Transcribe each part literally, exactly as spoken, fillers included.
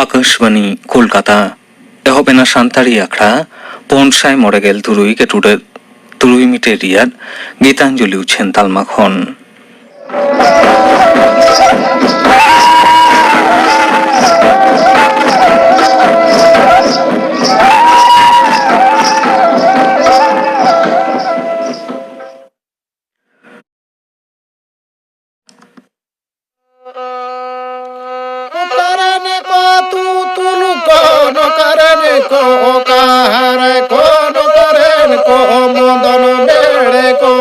ᱟᱠᱟᱥᱵᱟᱱᱤ ᱠᱳᱞᱠᱟᱛᱟ᱾ ᱮᱦᱚᱵ ᱮᱱᱟ ᱥᱟᱱᱛᱟᱲᱤ ᱟᱠᱷᱲᱟ ᱯᱩᱱ ᱥᱟᱭ ᱢᱚᱬᱮ ᱜᱮᱞ ᱛᱩᱨᱩᱭ ᱜᱮᱴᱩᱰᱟᱹ ᱛᱩᱨᱩᱭ ᱢᱤᱴᱟᱨ ᱨᱮᱭᱟᱜ ᱜᱤᱛᱟᱧᱡᱚᱞᱤ ᱩᱪᱷᱟᱹᱱ ᱛᱟᱞᱢᱟ ᱠᱷᱚᱱ᱾ ᱚᱠᱟᱨᱮᱱ ᱠᱚ ᱛᱩᱛᱩᱞ ᱠᱚ, ᱚᱠᱟᱨᱮᱱ ᱠᱚ ᱚᱠᱟᱨᱮ ᱠᱚ, ᱚᱠᱟᱨᱮᱱ ᱠᱚ ᱢᱚᱫᱚᱱ ᱵᱮᱲᱮ ᱠᱚ᱾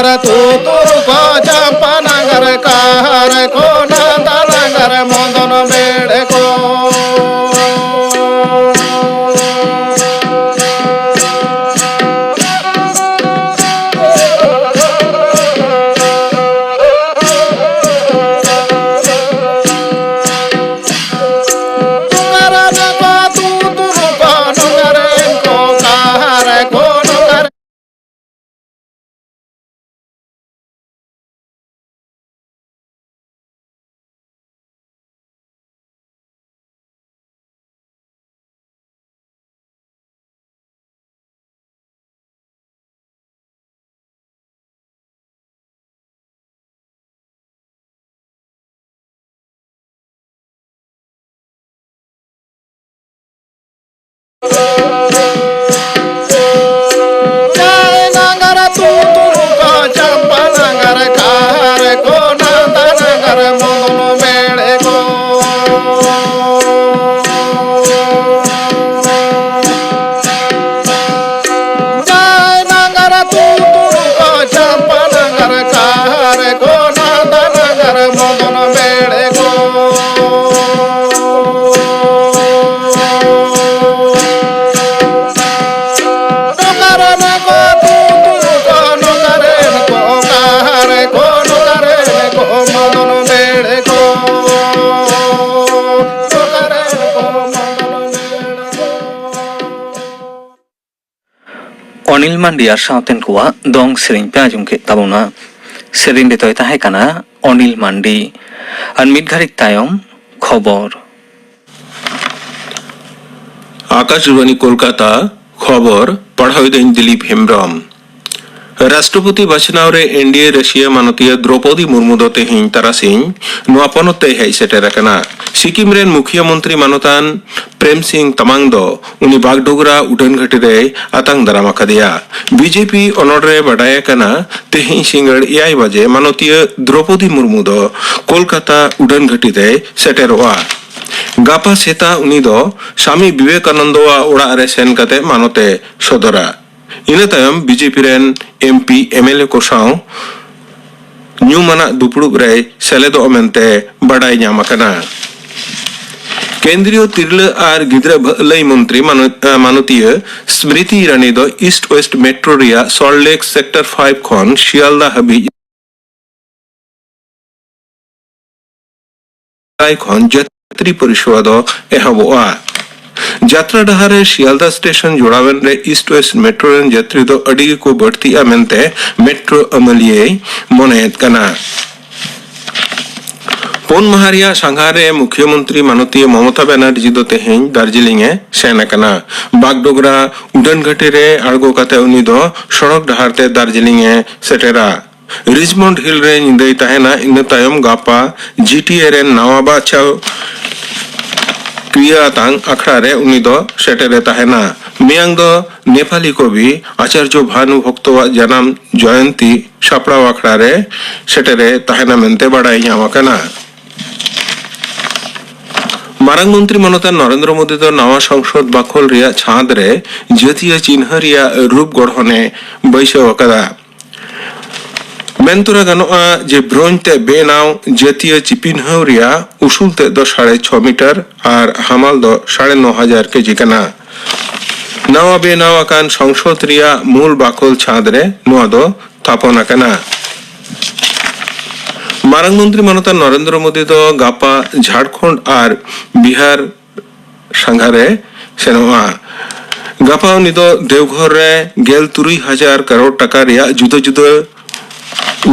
ᱛᱩᱛᱩᱨ ᱠᱚ ᱪᱟᱢᱯᱟ ᱱᱟᱜᱟᱨ ᱠᱟᱦᱟᱨ ᱠᱚ ᱱᱟᱫᱟ ᱱᱟᱜᱟᱨ ᱢᱚᱫᱚᱱ ᱵᱮᱲᱮ ᱠᱚ᱾ ᱠᱟᱨᱟᱱ ᱠᱚ ᱛᱩᱛᱩᱨ ᱠᱚ ᱱᱚᱜᱟᱨ ᱠᱚ ᱠᱟᱦᱟᱨ ᱠᱚ ᱱᱚᱜᱟᱨ᱾ ᱡᱟᱭ ᱱᱟᱜᱟᱨ ᱛᱩᱛᱩᱨ ᱠᱚ ᱪᱟᱢᱯᱟ ᱱᱟᱜᱟᱨ ᱠᱟᱦᱟᱨ ᱠᱚ ᱱᱟᱫᱟ ᱱᱟᱜᱟᱨ ᱢᱚᱫᱚᱱ ᱵᱮᱲᱮ ᱠᱚ᱾ ᱱᱚᱜᱟᱨ ᱱᱟᱜᱚ ᱛᱩᱛᱩᱨ ᱠᱚ ᱱᱚᱜᱟᱨᱮᱱ ᱠᱚ ᱠᱟᱦᱟᱨ ᱠᱚ ᱱᱚᱜᱟᱨᱮᱱ ᱠᱚ ᱢᱚᱫᱚᱱ ᱵᱮᱲᱮ ᱠᱚ᱾ ᱱᱚᱜᱟᱨᱮᱱ ᱠᱚ ᱢᱚᱫᱚᱱ ᱵᱮᱲᱮ ᱠᱚ᱾ ᱚᱱᱤᱞ ᱢᱟᱱᱰᱤ ᱟᱨ ᱥᱟᱶᱛᱮᱱ ᱠᱚᱣᱟᱜ ᱫᱚᱝ ᱥᱮᱨᱮᱧ ᱯᱮ ᱟᱸᱡᱚᱢ ᱠᱮᱫ ᱛᱟᱵᱚᱱᱟ᱾ ᱥᱮᱨᱮᱧ ᱨᱮᱫᱚᱭ ᱛᱟᱦᱮᱸ ᱠᱟᱱᱟ ᱚᱱᱤᱞ ᱢᱟᱱᱰᱤ᱾ ᱟᱨ ᱢᱤᱫ ᱜᱷᱟᱹᱲᱤᱡ ᱛᱟᱭᱚᱢ ᱠᱷᱚᱵᱚᱨ᱾ ᱟᱠᱟᱥᱵᱟᱱᱤ ᱠᱳᱞᱠᱟᱛᱟ, ᱠᱷᱚᱵᱚᱨ ᱯᱟᱲᱦᱟᱣ ᱮᱫᱟᱹᱧ ᱫᱤᱞᱤᱯ ᱦᱮᱢᱵᱽᱨᱚᱢ᱾ ᱨᱟᱥᱴᱨᱚᱯᱚᱛᱤ ᱵᱟᱪᱷᱱᱟᱣ ᱨᱮ ᱮᱱᱰᱤᱮ ᱨᱟᱹᱥᱤᱭᱟᱹ ᱢᱟᱱᱚᱛᱤᱭᱟᱹ ᱫᱨᱚᱯᱚᱫᱤ ᱢᱩᱨᱢᱩ ᱫᱚ ᱛᱮᱦᱮᱧ ᱛᱟᱨᱟᱥᱤᱧ ᱱᱚᱣᱟ ᱯᱚᱱᱚᱛ ᱛᱮᱭ ᱦᱮᱡ ᱥᱮᱴᱮᱨ ᱟᱠᱟᱱᱟ᱾ ᱥᱤᱠᱤᱢ ᱨᱮᱱ ᱢᱩᱠᱷᱤᱭᱟᱹ ᱢᱚᱱᱛᱨᱤ ᱢᱟᱱᱚᱛᱟᱱ ᱯᱨᱮᱢ ᱥᱤᱝ ᱛᱟᱢᱟᱝ ᱫᱚ ᱩᱱᱤ ᱵᱟᱜᱰᱳᱜᱽᱨᱟ ᱩᱰᱟᱹᱱ ᱜᱷᱟᱹᱴᱤ ᱨᱮᱭ ᱟᱛᱟᱝ ᱫᱟᱨᱟᱢ ᱟᱠᱟᱫᱮᱭᱟ᱾ ᱵᱤᱡᱮᱯᱤ ᱚᱱᱚᱲ ᱨᱮ ᱵᱟᱰᱟᱭ ᱟᱠᱟᱱᱟ, ᱛᱮᱦᱮᱧ ᱥᱤᱸᱜᱟᱹᱲ ᱮᱭᱟᱭ ᱵᱟᱡᱮ ᱢᱟᱱᱚᱛᱤᱭᱟᱹ ᱫᱨᱚᱯᱚᱫᱤ ᱢᱩᱨᱢᱩ ᱫᱚ ᱠᱳᱞᱠᱟᱛᱟ ᱩᱰᱟᱹᱱ ᱜᱷᱟᱹᱴᱤ ᱨᱮᱭ ᱥᱮᱴᱮᱨᱚᱜᱼᱟ᱾ ᱜᱟᱯᱟ ᱥᱮᱛᱟᱜ ᱩᱱᱤ ᱫᱚ ᱥᱟᱢᱤ ᱵᱤᱵᱮᱠᱟᱱᱚᱱᱫᱚᱣᱟᱜ ᱚᱲᱟᱜ ᱨᱮ ᱥᱮᱱ ᱠᱟᱛᱮ ᱢᱟᱱᱚᱛ ᱮ ᱥᱚᱫᱚᱨᱟ᱾ ᱤᱱᱟᱹ ᱛᱟᱭᱚᱢ ᱵᱤᱡᱮᱯᱤ ᱨᱮᱱ ᱮᱢᱯᱤ, ᱮᱢᱮᱞᱮ ᱠᱚ ᱥᱟᱶ ᱧᱩᱢᱟᱱᱟᱜ ᱫᱩᱯᱲᱩᱵ ᱨᱮᱭ ᱥᱮᱞᱮᱫᱚᱜ ᱢᱮᱱᱛᱮ ᱵᱟᱰᱟᱭ ᱧᱟᱢ ᱟᱠᱟᱱᱟ᱾ ᱠᱮᱱᱫᱨᱤᱭᱚ ᱛᱤᱨᱞᱟᱹ ᱟᱨ ᱜᱤᱫᱽᱨᱟᱹ ᱵᱷᱟᱹᱞᱟᱹᱭ ᱢᱚᱱᱛᱨᱤ ᱢᱟᱱᱚ-, ᱢᱟᱱᱚᱛᱤᱭᱟᱹ ᱥᱢᱨᱤᱛᱤ ᱤᱨᱟᱱᱤ ᱫᱚ ᱤᱥᱴ ᱳᱭᱮᱥᱴ ᱢᱮᱴᱨᱳ ᱨᱮᱭᱟᱜ ᱥᱚᱞᱴ ᱞᱮᱠ ᱥᱮᱠᱴᱚᱨ ᱯᱷᱟᱭᱤᱵᱷ ᱠᱷᱚᱱ ᱥᱤᱭᱟᱞᱫᱟ ᱦᱟᱹᱵᱤᱡ ᱠᱷᱚᱱ ᱡᱟᱛᱨᱤ ᱯᱚᱨᱤᱥᱮᱵᱟ ᱫᱚ ᱮᱦᱚᱵᱚᱜᱼᱟ᱾ ᱡᱟᱛᱨᱟ ᱰᱟᱦᱟᱨ ᱨᱮ ᱥᱤᱭᱟᱞᱫᱟ ᱥᱴᱮᱥᱚᱱ ᱡᱚᱲᱟᱣᱮᱱ ᱨᱮ ᱤᱥᱴ ᱳᱭᱮᱥᱴ ᱢᱮᱴᱨᱳ ᱨᱮᱱ ᱡᱟᱛᱨᱤ ᱫᱚ ᱟᱹᱰᱤ ᱜᱮᱠᱚ ᱵᱟᱹᱲᱛᱤᱜᱼᱟ ᱢᱮᱱᱛᱮ ᱢᱮᱴᱨᱳ ᱟᱹᱢᱟᱹᱞᱤᱭᱟᱹᱭ ᱢᱚᱱᱮᱭᱮᱫ ᱠᱟᱱᱟ᱾ ᱯᱩᱱ ᱢᱟᱦᱟ ᱨᱮᱭᱟᱜ ᱥᱟᱸᱜᱷᱟᱨ ᱨᱮ ᱢᱩᱠᱷᱭᱟᱹ ᱢᱚᱱᱛᱨᱤ ᱢᱟᱱᱚᱛᱤᱭᱟᱹ ᱢᱚᱢᱚᱛᱟ ᱵᱟᱱᱟᱨᱡᱤ ᱫᱚ ᱛᱮᱦᱮᱧ ᱫᱟᱨᱡᱤᱞᱤᱝ ᱮ ᱥᱮᱱ ᱟᱠᱟᱱᱟ᱾ ᱵᱟᱜᱰᱳᱜᱨᱟ ᱩᱰᱟᱹᱱ ᱜᱷᱟᱹᱴᱤ ᱨᱮ ᱟᱬᱜᱚ ᱠᱟᱛᱮ ᱩᱱᱤ ᱫᱚ ᱥᱚᱲᱚᱠ ᱰᱟᱦᱟᱨ ᱛᱮ ᱫᱟᱨᱡᱤᱞᱤᱝ ᱮ ᱥᱮᱴᱮᱨᱟ᱾ ᱨᱤᱪᱢᱚᱱᱰ ᱦᱤᱞ ᱨᱮ ᱧᱤᱫᱟᱹᱭ ᱛᱟᱦᱮᱱᱟ᱾ ᱤᱱᱟᱹ ᱛᱟᱭᱚᱢ ᱜᱟᱯᱟ ᱡᱤ ᱴᱤ ᱮ ᱨᱮᱱ ᱱᱟᱣᱟ ᱵᱟᱪᱷᱟᱣ ᱠᱨᱤᱭᱟᱹ ᱟᱛᱟᱝ ᱟᱠᱷᱲᱟ ᱨᱮ ᱩᱱᱤ ᱫᱚ ᱥᱮᱴᱮᱨᱮ ᱛᱟᱦᱮᱱᱟ᱾ ᱢᱮᱭᱟᱝ ᱫᱚ ᱱᱮᱯᱟᱞᱤ ᱠᱚᱵᱤ ᱟᱪᱟᱨᱡᱚ ᱵᱷᱟᱱᱩ ᱵᱷᱚᱠᱛᱚᱣᱟᱜ ᱡᱟᱱᱟᱢ ᱡᱚᱭᱚᱱᱛᱤ ᱥᱟᱯᱲᱟᱣ ᱟᱠᱷᱲᱟ ᱨᱮ ᱥᱮᱴᱮᱨᱮ ᱛᱟᱦᱮᱱᱟ ᱢᱮᱱᱛᱮ ᱵᱟᱰᱟᱭ ᱧᱟᱢ ᱟᱠᱟᱱᱟ᱾ ᱢᱟᱨᱟᱝ ᱢᱚᱱᱛᱨᱤ ᱢᱟᱱᱚᱛᱟᱱ ᱱᱚᱨᱮᱱᱫᱨᱚ ᱢᱳᱫᱤ ᱫᱚ ᱱᱟᱣᱟ ᱥᱚᱝᱥᱚᱫ ᱵᱟᱠᱷᱳᱞ ᱨᱮᱭᱟᱜ ᱪᱷᱟᱸᱫᱽ ᱨᱮ ᱡᱟᱹᱛᱤᱭᱟᱹ ᱪᱤᱱᱦᱟᱹ ᱨᱮᱭᱟᱜ ᱨᱩᱯ ᱜᱚᱲᱦᱚᱱᱮ ᱵᱟᱹᱭᱥᱟᱹᱣ ᱟᱠᱟᱫᱟ᱾ ᱢᱮᱱ ᱛᱚᱨᱟ ᱜᱟᱱᱚᱜᱼᱟ ᱡᱮ ᱵᱨᱳᱧᱡᱽ ᱛᱮ ᱵᱮᱱᱟᱣ ᱡᱟᱹᱛᱤᱭᱟᱹ ᱪᱤᱯᱤᱱᱦᱟᱹᱣ ᱨᱮᱭᱟᱜ ᱩᱥᱩᱞ ᱛᱮᱫ ᱫᱚ ᱥᱟᱲᱮ ᱪᱷᱚ ᱢᱤᱴᱟᱨ ᱟᱨ ᱦᱟᱢᱟᱞ ᱫᱚ ᱥᱟᱲᱮ ᱱᱚ ᱦᱟᱡᱟᱨ ᱠᱮᱡᱤ ᱠᱟᱱᱟ᱾ ᱱᱟᱣᱟ ᱵᱮᱱᱟᱣ ᱟᱠᱟᱱ ᱥᱚᱝᱥᱚᱫ ᱨᱮᱭᱟᱜ ᱢᱩᱞ ᱵᱟᱠᱷᱳᱞ ᱪᱷᱟᱸᱫᱽ ᱨᱮ ᱱᱚᱣᱟ ᱫᱚ ᱛᱷᱟᱯᱚᱱ ᱟᱠᱟᱱᱟ᱾ ᱢᱟᱨᱟᱝ ᱢᱚᱱᱛᱨᱤ ᱢᱟᱱᱚᱛᱟᱱ ᱱᱚᱨᱮᱱᱫᱨᱚ ᱢᱳᱫᱤ ᱫᱚ ᱜᱟᱯᱟ ᱡᱷᱟᱲᱠᱷᱚᱸᱰ ᱟᱨ ᱵᱤᱦᱟᱨ ᱥᱟᱸᱜᱷᱟᱨᱮ ᱥᱮᱱᱚᱜᱼᱟ᱾ ᱜᱟᱯᱟ ᱩᱱᱤ ᱫᱚ ᱫᱮᱣᱜᱷᱚᱨ ᱨᱮ ᱜᱮᱞ ᱛᱩᱨᱩᱭ ᱦᱟᱡᱟᱨ ᱠᱟᱨᱳᱲ ᱴᱟᱠᱟ ᱨᱮᱭᱟᱜ ᱡᱩᱫᱟᱹ ᱡᱩᱫᱟᱹ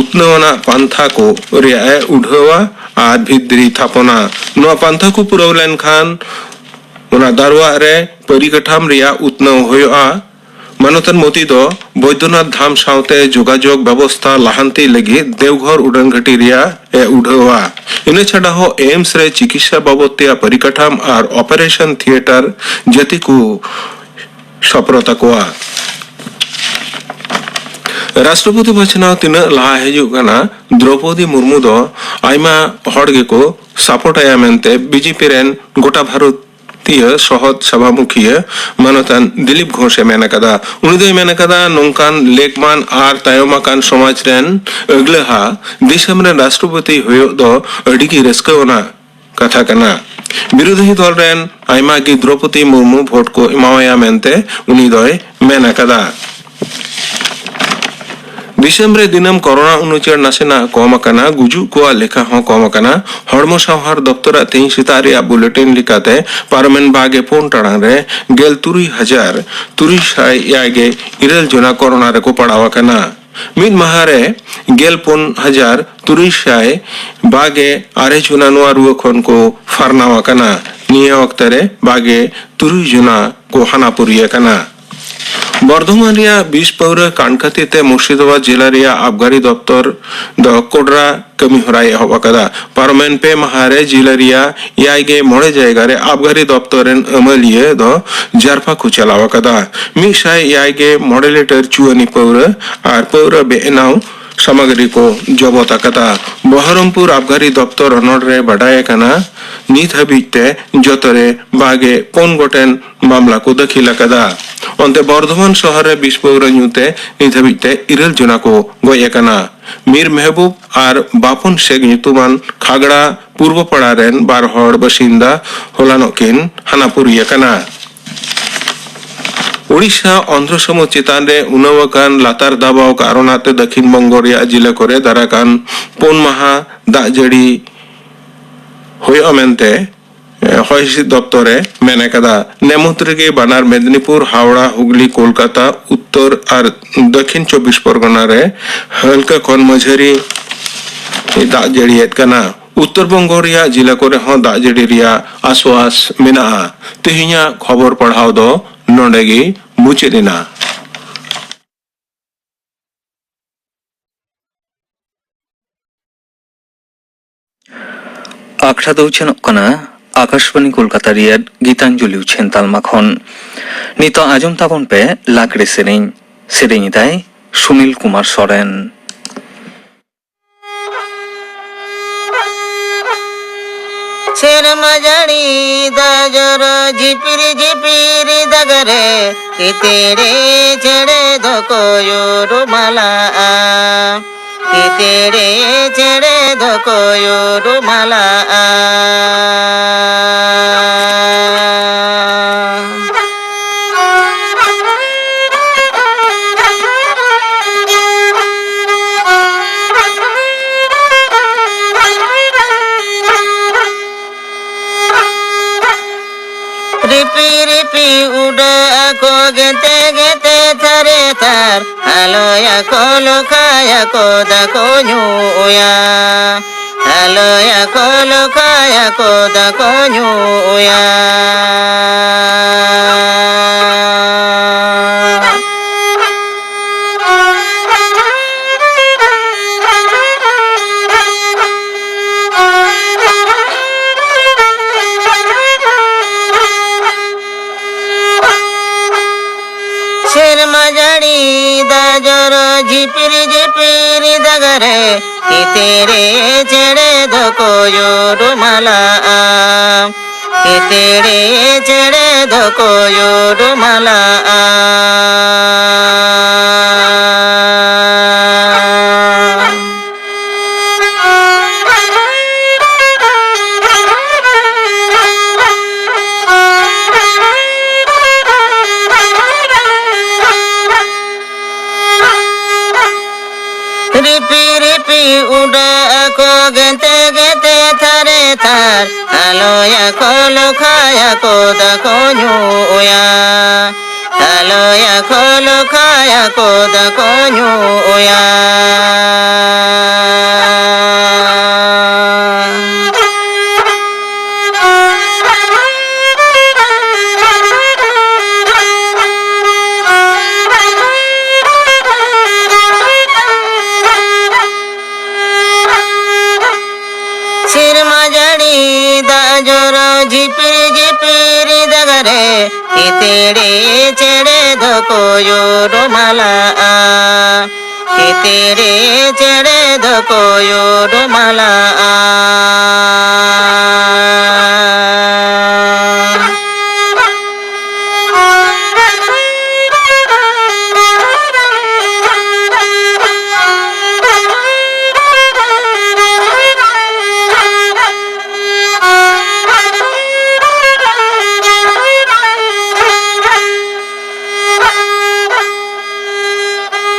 ᱩᱛᱱᱟᱹᱣ ᱟᱱᱟᱜ ᱯᱟᱱᱛᱷᱟ ᱠᱚ ᱨᱮᱭᱟᱜ ᱮ ᱩᱰᱷᱟᱹᱣᱟ ᱟᱨ ᱵᱷᱤᱛ ᱫᱷᱤᱨᱤ ᱛᱷᱟᱯᱚᱱᱟ᱾ ᱱᱚᱣᱟ ᱯᱟᱱᱛᱷᱟ ᱠᱚ ᱯᱩᱨᱟᱹᱣ ᱞᱮᱱᱠᱷᱟᱱ ᱚᱱᱟ ᱫᱟᱨᱣᱟᱜ ᱨᱮ ᱯᱚᱨᱤᱠᱟᱴᱷᱟᱢ ᱨᱮᱭᱟᱜ ᱩᱛᱱᱟᱹᱣ ᱦᱩᱭᱩᱜᱼᱟ᱾ ᱢᱟᱱᱚᱛᱟᱱ ᱢᱳᱫᱤ ᱫᱚ ᱵᱳᱭᱫᱚᱱᱟᱛᱷ ᱫᱷᱟᱢ ᱥᱟᱶᱛᱮ ᱡᱳᱜᱟᱡᱳᱜᱽ ᱵᱮᱵᱚᱥᱛᱷᱟ ᱞᱟᱦᱟᱱᱛᱤ ᱞᱟᱹᱜᱤᱫ ᱫᱮᱣᱜᱷᱚᱨ ᱩᱰᱟᱹᱱ ᱜᱷᱟᱹᱴᱤ ᱨᱮᱭᱟᱜ ᱮ ᱩᱰᱷᱟᱹᱣᱟ᱾ ᱤᱱᱟᱹ ᱪᱷᱟᱰᱟ ᱦᱚᱸ ᱮᱢᱥ ᱨᱮ ᱪᱤᱠᱤᱛᱥᱟ ᱵᱟᱵᱚᱫ ᱛᱮᱭᱟᱜ ᱯᱚᱨᱤᱠᱟᱴᱷᱟᱢ ᱟᱨ ᱚᱯᱟᱨᱮᱥᱚᱱ ᱛᱷᱤᱭᱮᱴᱟᱨ ᱡᱟᱹᱛᱤ ᱠᱚ ᱥᱚᱯᱨᱚ ᱛᱟᱠᱚᱣᱟ᱾ ᱨᱟᱥᱴᱨᱚᱯᱚᱛᱤ ᱵᱟᱪᱷᱱᱟᱣ ᱛᱤᱱᱟᱹᱜ ᱞᱟᱦᱟ ᱦᱤᱡᱩᱜ ᱠᱟᱱᱟ, ᱫᱨᱚᱯᱚᱫᱤ ᱢᱩᱨᱢᱩ ᱫᱚ ᱟᱭᱢᱟ ᱦᱚᱲ ᱜᱮᱠᱚ ᱥᱟᱯᱳᱨᱴ ᱟᱭᱟ ᱢᱮᱱᱛᱮ ᱵᱤᱡᱮᱯᱤ ᱨᱮᱱ ᱜᱚᱴᱟ ᱵᱷᱟᱨᱚᱛ ᱤᱭᱟᱹ ᱥᱚᱦᱚᱫ ᱥᱚᱵᱷᱟ ᱢᱩᱠᱷᱤᱭᱟᱹ ᱢᱟᱱᱚᱛᱟᱱ ᱫᱤᱞᱤᱯ ᱜᱷᱳᱥ ᱮ ᱢᱮᱱ ᱟᱠᱟᱫᱟ᱾ ᱩᱱᱤ ᱫᱚᱭ ᱢᱮᱱ ᱟᱠᱟᱫᱟ, ᱱᱚᱝᱠᱟᱱ ᱞᱮᱠᱢᱟᱱ ᱟᱨ ᱛᱟᱭᱚᱢ ᱟᱠᱟᱱ ᱥᱚᱢᱟᱡᱽ ᱨᱮᱱ ᱟᱹᱜᱞᱟᱹᱦᱟ ᱫᱤᱥᱚᱢ ᱨᱮᱱ ᱨᱟᱥᱴᱨᱚᱯᱚᱛᱤ ᱦᱩᱭᱩᱜ ᱫᱚ ᱟᱹᱰᱤ ᱜᱮ ᱨᱟᱹᱥᱠᱟᱹ ᱟᱱᱟᱜ ᱠᱟᱛᱷᱟ ᱠᱟᱱᱟ᱾ ᱵᱤᱨᱳᱫᱷᱤ ᱫᱚᱞ ᱨᱮᱱ ᱟᱭᱢᱟ ᱜᱮ ᱫᱨᱚᱯᱚᱫᱤ ᱢᱩᱨᱢᱩ ᱵᱷᱳᱴ ᱠᱚ ᱮᱢᱟᱣᱟᱭᱟ ᱢᱮᱱᱛᱮ ᱩᱱᱤ ᱫᱚᱭ ᱢᱮᱱ ᱟᱠᱟᱫᱟ᱾ ᱫᱤᱥᱚᱢ ᱨᱮ ᱫᱤᱱᱟᱹᱢ ᱠᱚᱨᱳᱱᱟ ᱩᱱᱩᱪᱟᱹᱲ ᱱᱟᱥᱮᱱᱟᱜ ᱠᱚᱢ ᱟᱠᱟᱱᱟ, ᱜᱩᱡᱩᱜ ᱠᱚᱣᱟᱜ ᱞᱮᱠᱷᱟ ᱦᱚᱸ ᱠᱚᱢ ᱟᱠᱟᱱᱟ᱾ ᱦᱚᱲᱢᱚ ᱥᱟᱶᱦᱟᱨ ᱫᱚᱯᱛᱚᱨᱟᱜ ᱛᱮᱦᱮᱧ ᱥᱮᱛᱟᱜ ᱨᱮᱭᱟᱜ ᱵᱩᱞᱮᱴᱤᱱ ᱞᱮᱠᱟᱛᱮ ᱯᱟᱨᱚᱢᱮᱱ ᱵᱟᱜᱮ ᱯᱩᱱ ᱴᱟᱲᱟᱝ ᱨᱮ ᱜᱮᱞ ᱛᱩᱨᱩᱭ ᱦᱟᱡᱟᱨ ᱛᱩᱨᱩᱭ ᱥᱟᱭ ᱮᱭᱟᱭ ᱜᱮ ᱤᱨᱟᱹᱞ ᱡᱚᱱᱟ ᱠᱚᱨᱳᱱᱟ ᱨᱮᱠᱚ ᱯᱟᱲᱟᱣ ᱟᱠᱟᱱᱟ᱾ ᱢᱤᱫ ᱢᱟᱦᱟ ᱨᱮ ᱜᱮᱞ ᱯᱩᱱ ᱦᱟᱡᱟᱨ ᱛᱩᱨᱩᱭ ᱥᱟᱭ ᱵᱟᱜᱮ ᱟᱨᱮ ᱡᱚᱱᱟ ᱱᱚᱣᱟ ᱨᱩᱣᱟᱹ ᱠᱷᱚᱱ ᱠᱚ ᱯᱷᱟᱨᱱᱟᱣ ᱟᱠᱟᱱᱟ᱾ ᱱᱤᱭᱟᱹ ᱚᱠᱛᱮ ᱨᱮ ᱵᱟᱜᱮ ᱛᱩᱨᱩᱭ ᱡᱚᱱᱟ ᱠᱚ ᱦᱟᱱᱟᱯᱩᱨᱤ ᱟᱠᱟᱱᱟ᱾ ᱵᱚᱨᱫᱷᱚᱢᱟᱱ ᱨᱮᱭᱟᱜ ᱵᱤᱥ ᱯᱟᱹᱣᱨᱟᱹ ᱠᱟᱱᱰ ᱠᱷᱟᱹᱛᱤᱨ ᱛᱮ ᱢᱩᱨᱥᱤᱫᱟᱵᱟᱫᱽ ᱡᱮᱞᱟ ᱨᱮᱭᱟᱜ ᱟᱵᱜᱟᱨᱤ ᱫᱚᱯᱛᱚᱨ ᱫᱚ ᱠᱚᱰᱨᱟ ᱠᱟᱹᱢᱤ ᱦᱚᱨᱟᱭ ᱮᱦᱚᱵ ᱟᱠᱟᱫᱟ᱾ ᱯᱟᱨᱚᱢᱮᱱ ᱯᱮ ᱢᱟᱦᱟ ᱨᱮ ᱡᱮᱞᱟ ᱨᱮᱭᱟᱜ ᱮᱭᱟᱭ ᱜᱮ ᱢᱚᱬᱮ ᱡᱟᱭᱜᱟ ᱨᱮ ᱟᱵᱜᱟᱨᱤ ᱫᱚᱯᱛᱚᱨ ᱨᱮᱱ ᱟᱹᱢᱟᱹᱞᱤᱭᱟᱹ ᱫᱚ ᱡᱟᱨᱯᱟ ᱠᱚ ᱪᱟᱞᱟᱣ ᱟᱠᱟᱫᱟ᱾ ᱢᱤᱫ ᱥᱟᱭ ᱮᱭᱟᱭ ᱜᱮ ᱢᱚᱬᱮ ᱞᱤᱴᱟᱨ ᱪᱩᱣᱟᱹᱱᱤ ᱯᱟᱹᱣᱨᱟᱹ ᱟᱨ ᱯᱟᱹᱣᱨᱟᱹ ᱵᱮᱱᱟᱣ ᱥᱟᱢᱟᱜᱨᱤ ᱠᱚ ᱡᱚᱵᱚᱛ ᱟᱠᱟᱫᱟ᱾ ᱵᱚᱦᱚᱨᱚᱢᱯᱩᱨ ᱟᱵᱜᱟᱨᱤ ᱫᱚᱯᱛᱚᱨ ᱚᱱᱚᱲ ᱨᱮ ᱵᱟᱰᱟᱭ ᱟᱠᱟᱱᱟ, ᱱᱤᱛ ᱦᱟᱹᱵᱤᱡ ᱛᱮ ᱡᱚᱛᱚ ᱨᱮ ᱵᱟᱜᱮ ᱯᱩᱱ ᱜᱚᱴᱮᱱ ᱢᱟᱢᱞᱟ ᱠᱚ ᱫᱟᱹᱠᱷᱤᱞ ᱟᱠᱟᱫᱟ᱾ ᱚᱱᱛᱮ ᱵᱚᱨᱫᱷᱚᱢᱟᱱ ᱥᱚᱦᱚᱨ ᱨᱮ ᱵᱤᱥ ᱯᱟᱹᱣᱨᱟᱹ ᱧᱩ ᱛᱮ ᱱᱤᱛ ᱦᱟᱹᱵᱤᱡ ᱛᱮ ᱤᱨᱟᱹᱞ ᱡᱚᱱᱟ ᱠᱚ ᱜᱚᱡ ᱟᱠᱟᱱᱟ᱾ ᱢᱤᱨ ᱢᱮᱦᱵᱩᱵ ᱟᱨ ᱵᱟᱯᱚᱱ ᱥᱮᱠ ᱧᱩᱛᱩᱢᱟᱱ ᱠᱷᱟᱜᱲᱟ ᱯᱩᱨᱵᱚ ᱯᱟᱲᱟ ᱨᱮᱱ ᱵᱟᱨ ᱦᱚᱲ ᱵᱟᱥᱤᱱᱫᱟ ᱦᱚᱞᱟᱱᱚᱜ ᱠᱤᱱ ᱦᱟᱱᱟᱯᱩᱨᱤ ᱟᱠᱟᱱᱟ᱾ ᱳᱰᱤᱥᱟ ᱚᱱᱫᱷᱨᱚ ᱥᱟᱹᱢᱩᱫ ᱪᱮᱛᱟᱱ ᱨᱮ ᱩᱱᱟᱹᱣ ᱟᱠᱟᱱ ᱞᱟᱛᱟᱨ ᱫᱟᱵᱟᱣ ᱠᱟᱨᱚᱱᱟᱜ ᱛᱮ ᱫᱟᱹᱠᱷᱤᱱ ᱵᱚᱝᱜᱚ ᱨᱮᱭᱟᱜ ᱡᱤᱞᱟᱹ ᱠᱚᱨᱮ ᱫᱟᱨᱟᱭ ᱠᱟᱱ ᱯᱩᱱ ᱢᱟᱦᱟ ᱫᱟᱜ ᱡᱟᱹᱲᱤ ᱦᱩᱭᱩᱜᱼᱟ ᱢᱮᱱᱛᱮ, ᱮ, ᱦᱚᱭ ᱦᱤᱸᱥᱤᱫ ᱫᱚᱯᱛᱚᱨ ᱮ ᱢᱮᱱ ᱟᱠᱟᱫᱟ᱾ ᱱᱮᱢᱩᱛ ᱨᱮᱜᱮ ᱵᱟᱱᱟᱨ ᱢᱮᱫᱽᱱᱤᱯᱩᱨ, ᱦᱟᱣᱲᱟ, ᱦᱩᱜᱽᱞᱤ, ᱠᱳᱞᱠᱟᱛᱟ, ᱩᱛᱛᱚᱨ ᱟᱨ ᱫᱚᱠᱷᱤᱱ ᱪᱚᱵᱵᱤᱥ ᱯᱚᱨᱜᱚᱱᱟ ᱨᱮ ᱦᱟᱹᱞᱠᱟᱹ ᱠᱷᱚᱱ ᱢᱟᱹᱡᱷᱟᱹᱨᱤ ᱫᱟᱜ ᱡᱟᱹᱲᱤᱭᱮᱫ ᱠᱟᱱᱟ᱾ ᱩᱛᱛᱚᱨ ᱵᱚᱝᱜᱚ ᱨᱮᱭᱟᱜ ᱡᱤᱞᱟ ᱠᱚᱨᱮ ᱦᱚᱸ ᱫᱟᱜ ᱡᱟᱹᱲᱤ ᱨᱮᱭᱟᱜ ᱟᱥᱣᱟᱥ ᱢᱮᱱᱟᱜᱼᱟ᱾ ᱛᱮᱦᱮᱧᱟᱜ ᱠᱷᱚᱵᱚᱨ ᱯᱟᱲᱦᱟᱣ ᱫᱚ ᱱᱚᱰᱮ ᱜᱮ ᱢᱩᱪᱟᱹᱫ ᱮᱱᱟ᱾ ᱟᱠᱷᱲᱟ ᱫᱚ ᱩᱪᱷᱟᱹᱱᱚᱜ ᱠᱟᱱᱟ ᱟᱠᱟᱥᱵᱟᱱᱤ ᱠᱳᱞᱠᱟᱛᱟ ᱨᱮᱭᱟᱜ ᱜᱤᱛᱟᱧᱡᱚᱞᱤ ᱩᱪᱷᱟᱹᱱ ᱛᱟᱞᱢᱟ ᱠᱷᱚᱱ᱾ ᱱᱤᱛᱚᱜ ᱟᱸᱡᱚᱢ ᱛᱟᱵᱚᱱ ᱯᱮ ᱞᱟᱜᱽᱲᱮ ᱥᱮᱨᱮᱧ᱾ ᱥᱮᱨᱮᱧ ᱮᱫᱟᱭ ᱥᱩᱱᱤᱞ ᱠᱩᱢᱟᱨ ᱥᱚᱨᱮᱱ᱾ ᱥᱮᱨᱢᱟ ᱡᱟᱹᱲᱤ ᱫᱟᱜ ᱡᱚᱨᱚ ᱡᱷᱤᱯᱤᱨ ᱡᱷᱤᱯᱤᱨ ᱫᱟᱜ ᱨᱮ, ᱛᱤᱛᱤᱲᱤ ᱪᱮᱬᱮ ᱫᱚᱠᱚ ᱭᱩᱨᱩᱢᱟᱞᱟᱜᱼᱟ᱾ ᱛᱤᱛᱤᱲᱤ ᱪᱮᱬᱮ ᱫᱚᱠᱚ ᱭᱩᱨᱩᱢᱟᱞᱟᱜᱼᱟ᱾ ᱨᱤᱯᱤ ᱨᱤᱯᱤ ᱩᱰᱟᱹᱜ ᱟᱠᱚ ᱜᱮᱛᱮ ᱜᱮᱛᱮ ᱛᱷᱟᱨᱮ ᱛᱷᱟᱨ, ᱟᱞᱚᱭᱟᱠᱚ ᱞᱚᱠᱷᱟᱭᱟᱠᱚ ᱫᱟᱠᱚ ᱧᱩᱭᱟ᱾ ᱟᱞᱚᱭᱟᱠᱚ ᱞᱚᱠᱷᱟᱭᱟᱠᱚ ᱫᱟᱠᱚ ᱧᱩᱭᱟ᱾ ᱥᱮᱨᱢᱟ ᱡᱟᱹᱲᱤ ᱫᱟᱜ ᱡᱚᱨᱚ ᱡᱷᱤᱯᱤᱨ ᱡᱷᱤᱯᱤᱨ ᱫᱟᱜ ᱨᱮ, ᱛᱤᱛᱤᱲᱤ ᱪᱮᱬᱮ ᱫᱚᱠᱚ ᱭᱩᱨᱩᱢᱟᱞᱟᱜᱼᱟ᱾ ᱛᱤᱛᱤᱲᱤ ᱪᱮᱬᱮ ᱫᱚᱠᱚ ᱭᱩᱨᱩᱢᱟᱞᱟᱜᱼᱟ᱾ ᱨᱤᱯᱤ ᱨᱤᱯᱤ ᱩᱰᱟᱹᱜ ᱟᱠᱚ ᱜᱮᱛᱮ ᱜᱮᱛᱮ ᱛᱷᱟᱨᱮ ᱛᱷᱟᱨ, ᱟᱞᱚᱭᱟᱠᱚ ᱞᱚᱠᱷᱟᱭᱟᱠᱚ ᱫᱟᱠᱚ ᱧᱩᱭᱟ᱾ ᱟᱞᱚᱭᱟᱠᱚ ᱞᱚᱠᱷᱟᱭᱟᱠᱚ ᱫᱟᱠᱚ ᱧᱩᱭᱟ᱾ ᱥᱮᱨᱢᱟ ᱡᱟᱹᱲᱤ ᱫᱟᱜ ᱡᱚᱨᱚ ᱡᱷᱤᱯᱤᱨ ᱡᱷᱤᱯᱤᱨ ᱫᱟᱜ ᱨᱮ, ᱛᱤᱛᱤᱲᱤ ᱪᱮᱬᱮ ᱫᱚᱠᱚ ᱭᱩᱨᱩᱢᱟᱞᱟᱜᱼᱟ᱾ ᱛᱤᱛᱤᱲᱤ ᱪᱮᱬᱮ ᱫᱚᱠᱚ ᱭᱩᱨᱩᱢᱟᱞᱟᱜᱼᱟ᱾